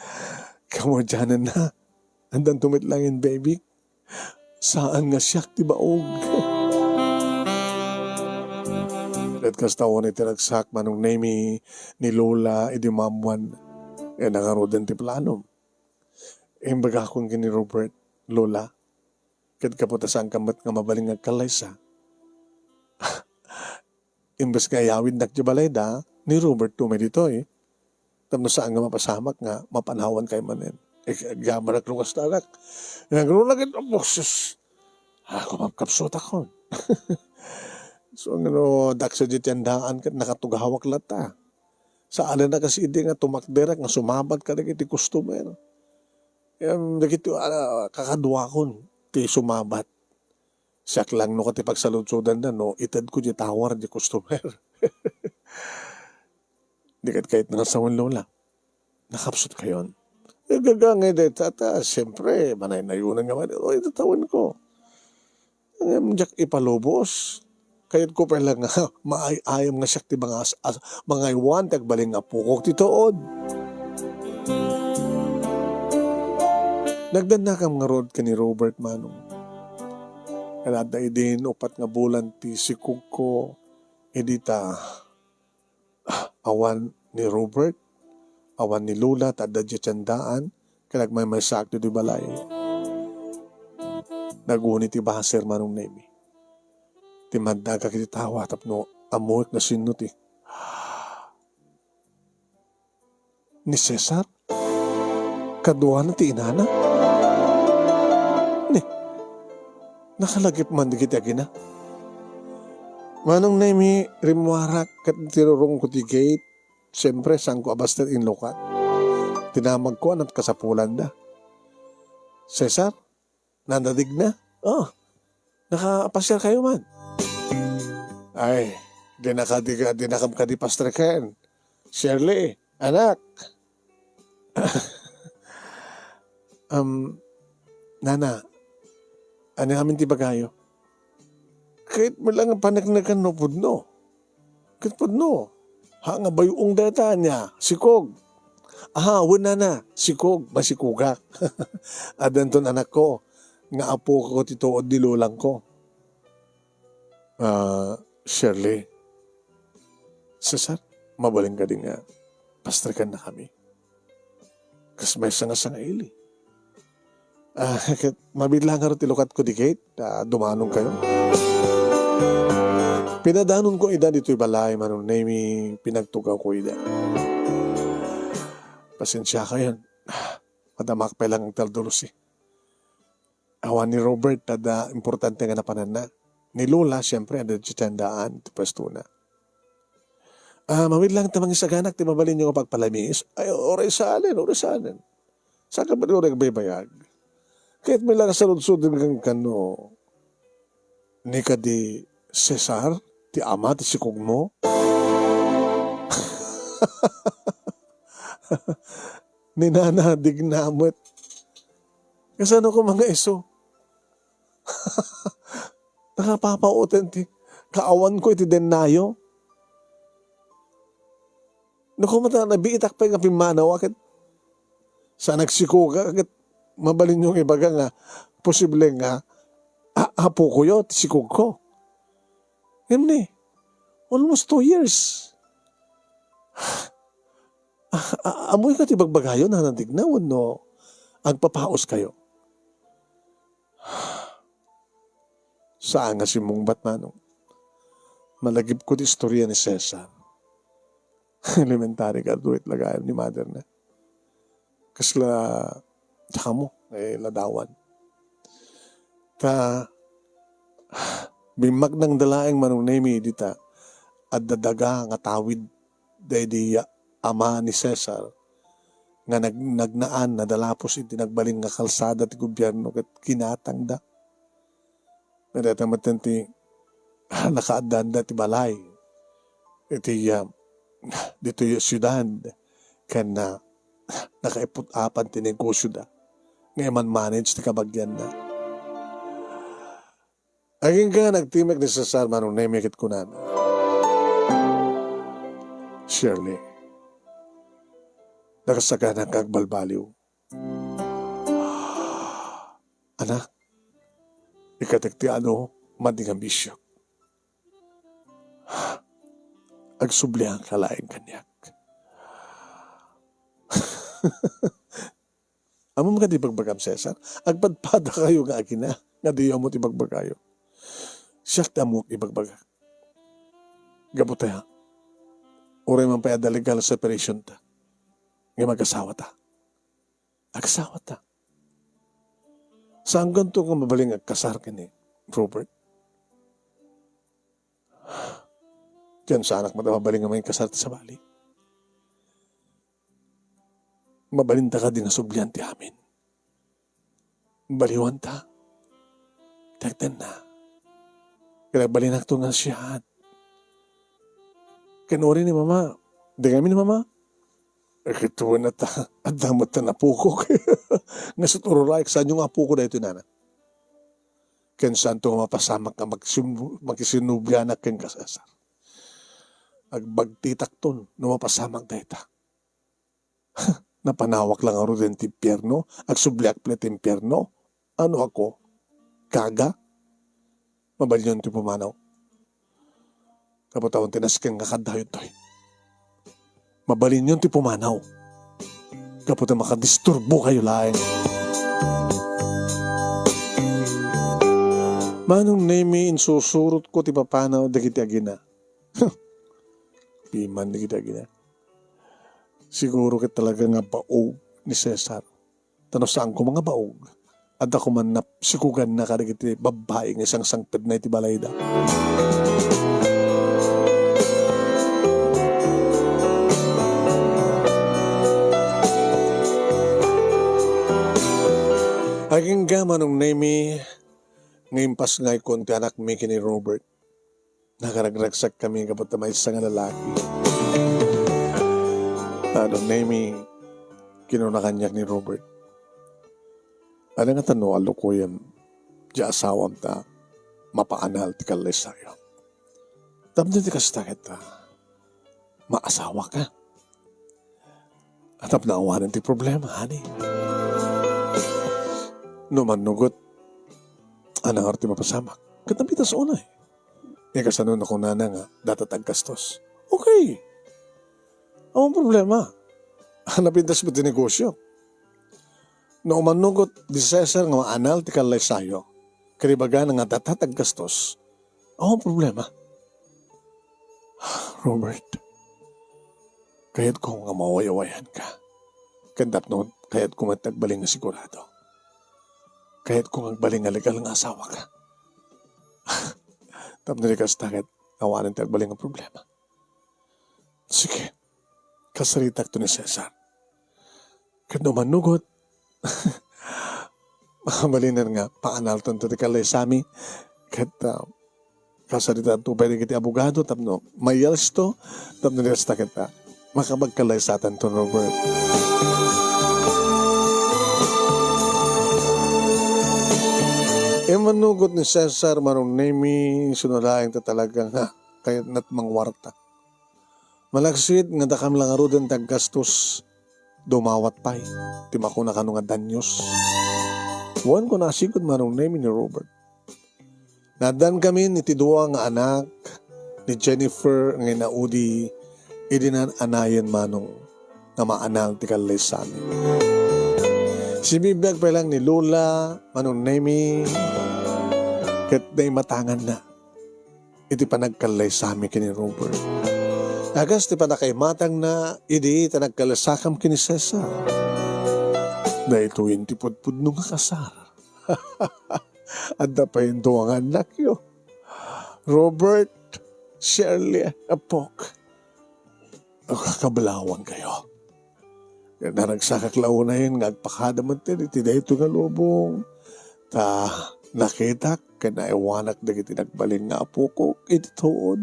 Kamurdianenna. Andaan met laeng, baby. Saan nga siak ti baog. Ket kasta unay ti ragsak, Manong Nemy, ni Lola idi maammoan nga nangaruden ti planom. Imbagakon ken ni Robert, "Lola, ket gapu ta saanka met nga mabalin nga agkallaysa, imbes nga iyawidnak ti balayda, ni Robert umay ditoy. Tapno saan nga mapasamak nga mapanawankayo manen." Eh, agyamanak no kasta, anak. Nagrunak ket, oh, sus. Ah, kumapkapsutakon. So, no, daksa di tiandaan ket nakatugawak latta. Saan a kas idi nga tumakderak nga sumabat kadagiti customer. Em, dagiti, ah, kakaduakon ti sumabat. Siak lang no ket ti pagsaludsodanda no itedko ti tawar ti customer. Di ket kayatna nga sawen, Lola. Nakapsutkayon. Agagangay dayta ta, siempre, manaynayonan nga man, o, itatawenko. Ngem diak ipalubos. Kayatko pay la nga maay-ayam nga siak ti mangas-, as-, mangaywan ti agbalin nga apokok ti tuod. Nagdannakam ngarud ken ni Robert, Manong. Ket adda idin upat nga bulan ti sikogko, idi ta awan ni Robert, awan ni Lola, ta adda diay tiandaan, ket nagmaymaysaak ditoy balay. Naguni ti basir, Manong Nemy. Timmaddagak iti tawa tapno ammoek no sinno ti, ni Cesar? Kaduana ti inana? Ni, nakalagip man dagiti agina. Manong Nemy, rimmuarak ket tinurongko ti gate. Siempre, saanko a baster inlukat. Dinamagko a nagkasapulanda. "Cesar, nanadigna? Oh, nakapasiarkayo man?" "Ay, dinaka, di ka, dinakam kadi, Pastor Ken. Shirley, anak." "Um, Nana, ania ngamin ti ibagayo?" "Kayatmo lang nga paneknekan no pudno." "Ket pudno. Ha, nga bay-ong dayta, ania? Sikog." "Aha, wen, Nana, sikog. Masikogak." "Addanton anakko, nga apokko ti tuod ni lolangko." "Ah, Shirley, Cesar, mabalin kadi nga pastrekannakami? Kas maysa nga sangaili." "Ah, ket mabiit lang ngarud ti lukatko di gate, ta dumanonkayo." Pinadanonko ida ditoy balay, Manong Nemy, pinagtugawko ida. Pasensiakayon, madamak pay lang agtaldulusi. Awan ni Robert, adda importante nga napananna. Ni Lola, siempre, adda ti tiandaan ti puestona. "Ah, mabiit lang ta mangisaganak ti mabalinyo nga pagpalamiis." "Ay, uray saanen, uray saanen. Saanka pay uray agbaybayag. Kayatmi lang a saludsoden kenka no ni kadi Cesar ti ama ti sikogmo?" Ni Nana, digna met. "Kasano koma nga isu?" Nakapapauten ti kaawanko iti dennayo. No koma ta nabiitak pay nga pimmanawa ket sa nagsikog ket mabalinyo nga ibaga nga posible nga a-, apokoyo ti sikogko. Ngem ni, almost two years. A-, a-, ammoyo ti bagbagayo, Nana Digna, wenno agpapaoskayo? Saan nga simmungbat, Manong. Malagipko ti istoria ni Cesar. Elementary graduate la gayam ni mother na. Kasla, kamo, eh, ladawan. Ta, bimmaknangda laeng, Manong Nemy, dita, adda daga nga tawid daydi ama ni Cesar nga nag-, nagnaan, nadalapos iti nagbalin nga kalsada ti gobierno ket kinatangda. Nga dayta metten ti nakaaddaanda ti balay iti, ah, ditoy siudad ken, ah, nakaiput-apan ti negosioda nga iman-manage ti kabagianna. Agingga nagtimek ni Cesar manong Nemi ket kunana, "Shirley, nakasagana nga agbalbaliw. Anak, ikatek ti adu, madi nga bisio. Agsublianka laeng kaniak." Ammom kadi ibagbagam, Cesar? Agpadpadakayo nga agina, nga diyo ammo ti ibagbagayo. Siak ti ammok ibagbaga. Gapu ta, uray man pay adda legal separation ta, nga magasawata. Agasawata. Saankanto nga mabalin nga agkasar ken ni Robert? Dian saanak met a mabalin nga mangikasar ti sabali. Mabalinta kadi nga sublian ti amin? Baliwanta. Tektenna. Pinagbalinakto nga siak. Ken uri ni Mama, di kami ni Mama. Ket wen ta, adda met ta napukok. Nga sut ururaek, saanyo nga apoko daytoy, nana? Ken saanto nga mapasamak nga magsim-, makisinublianak ken ka, Cesar? Agbagtitakton no mapasamak dayta. Napanawak la ngaruden ti impierno, agsubliak pay ti impierno. Ano ako? Gaga? Mabalinyon ti pumanaw. Gapu ta awan ti nasken nga kaddayontoy. Mabalinyon ti pumanaw. Gapu ta makadisturbokayo laeng. Manong Nemi, insusurotko ti papanaw dagiti agina. Piman dagiti agina. Siguro ket talaga nga baog ni Cesar. Ta no saan koma nga baog, adda koma napsikoganna kadagiti babbai nga isangsangpetna iti balayda. Agingga, Manong Nemi, nga impasngaykon ti anakmi ken ni Robert. Nakaragragsakkami gapu ta maysa nga lalaki. Manong Nemi, kinuna kaniak ni Robert, "Ania ngata no alukuyem ti asawam ta mapaanal ti kallaysayo? Tapno ti kasta ket, ah, maasawaka. Tapno awanen ti problema, honey. No mannugot, ania ngarud ti mapasamak?" Ket napitas unay. Ket kasano nakunana nga data ti aggastos? Okay. Awan problema. Napintas met ti negosyo. No mannugot ni Cesar nga maanal ti kallaysayo, ket ibagana nga data ti aggastos, awan problema. Robert, kayatko nga maawayawayanka. Ken tapno kayatko met ti agbalin nga sigurado. Kayatko nga agbalin nga legal nga asawaka. Tapno di kasta ket awanen ti agbalin nga problema. Sige, kasaritakto ni Cesar. Ket no mannugot, mabalinen nga paanaltonto ti kallaysami. Ket, ah, kasaritanto pay dagiti abogado tapno mayalsto, tapno di kasta ket, ah, makapagkallaysatanto, Robert. Immannugot ni Cesar, Manong Nemi, isu laeng ta talaga nga kayatna ti mangwarta. Malaksid nga dakami la ngaruden ti aggastos, dumawat pay ti makunak a no nga danyos. Wen, kuna, sigud, Manong Nemi, ni Robert. Naaddankami iti dua nga anak ni Jennifer nga inaudi idi naan-anayen, Manong, nga maanal ti kallaysami. Sibibiag pay lang ni Lola, Manong Nemi, ket naimatanganna iti panagkallaysami ken ni Robert. Agas ti pannakaimatangna idi ta nagkallaysakam ken ni Cesar. Daytoyen ti pudpudno nga kasar. Adda pay dua nga annakyo, Robert, Shirley, apok. Agkakablawankayo. Ket naragsakak la unayen nga agpakada metten iti daytoy nga lubong. Ta nakitak ken naiwanak dagiti nagbalin nga apokok iti tuod.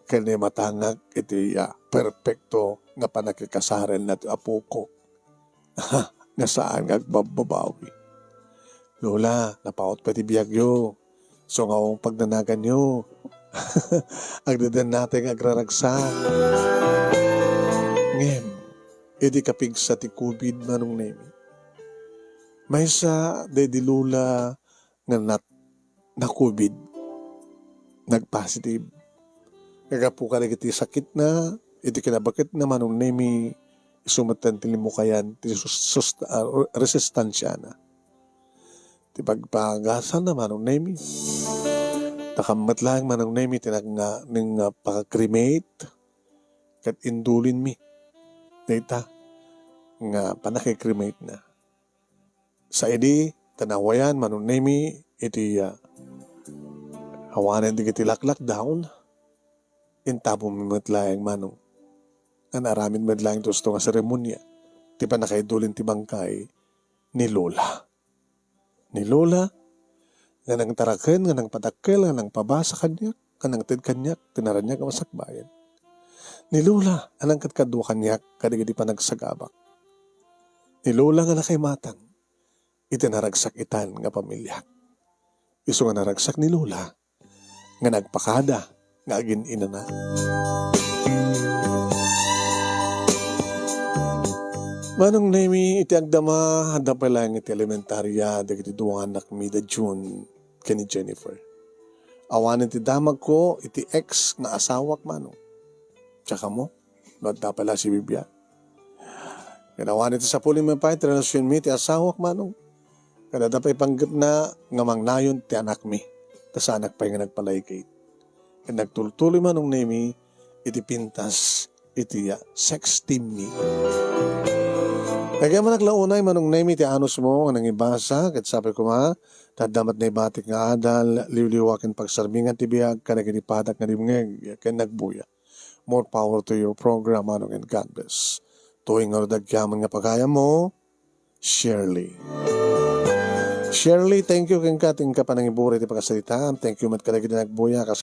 Ken naimatangak iti, ah, perpekto nga pannakikasarenna ti apokok. Nga saan nga agbabbabawi. Lola, napaut pay ti biagyo. So nga, pagnanaganyo, agdedennatay nga agraragsak. Ngem, idi kapigsa ti covid, Manong Nemi, maysa daydi lola nga nat-, na-covid, nagpositive. Kagapu kadagiti sakitna, iti kinabaketna, Manong Nemi, isu metten ti limmukayan ti sus-, sus-, ah, resistansiana. Ti pagpagasanna, Manong Nemi. Takam met laeng, Manong Nemi, ti nag-, nga, nang, ah, paka-cremate, ket indulinmi dayta nga pannaki-cremate na. Sa idi, ta naawayan, Manong Nemi, iti, ah, awanen dagiti lockdown, intabomi met laeng, Manong, nga naaramid met laeng ti usto nga seremonia ti pannakaidulin ti bangkay ni Lola. Ni Lola, nga nangtaraken, nga nangpadakkel, nga nangpabasa kaniak, nga nangted kaniak ti naraniag a masakbayan. Ni Lola, nga nangkadkadua kaniak kadagiti panagsagabak. Ni Lola nga nakaimatang iti naragsak itan nga pamiliak. Isu nga naragsak ni Lola nga nagpakada nga agin-inana. Manong Nemi, iti agdama, adda pay laeng iti elementaria dagiti dua nga annakmi, da June ken ni Jennifer. Awanen ti damagko iti ex nga asawak, Manong. Tsaka mo, no adda pay la sibibiag. Ken awanen ti sapulem pay ti relasionmi ti asawak, Manong. Ket adda pay panggepna nga mangnayon ti anakmi, ta saanak pay nga nagpalaygayt. Ket nagtultuloy, Manong Nemi, iti pintas iti, ah, sex team mi. Nagyamanak la unay, Manong Nemi, ti anusmo nga nangibasa, ket sapay koma, ta adda met naibatik nga adal, liwliwa ken pagsarmingan ti biag kadagiti padak nga dimngeg ken nagbuya. More power to your program, Manong, and God bless. Tuwing nga rudagyaman nga pagayammo, Shirley. Shirley, thank you kenka, ti inka panangiburi ti pagkasarita. Thank you met kadagiti nagbuya, kas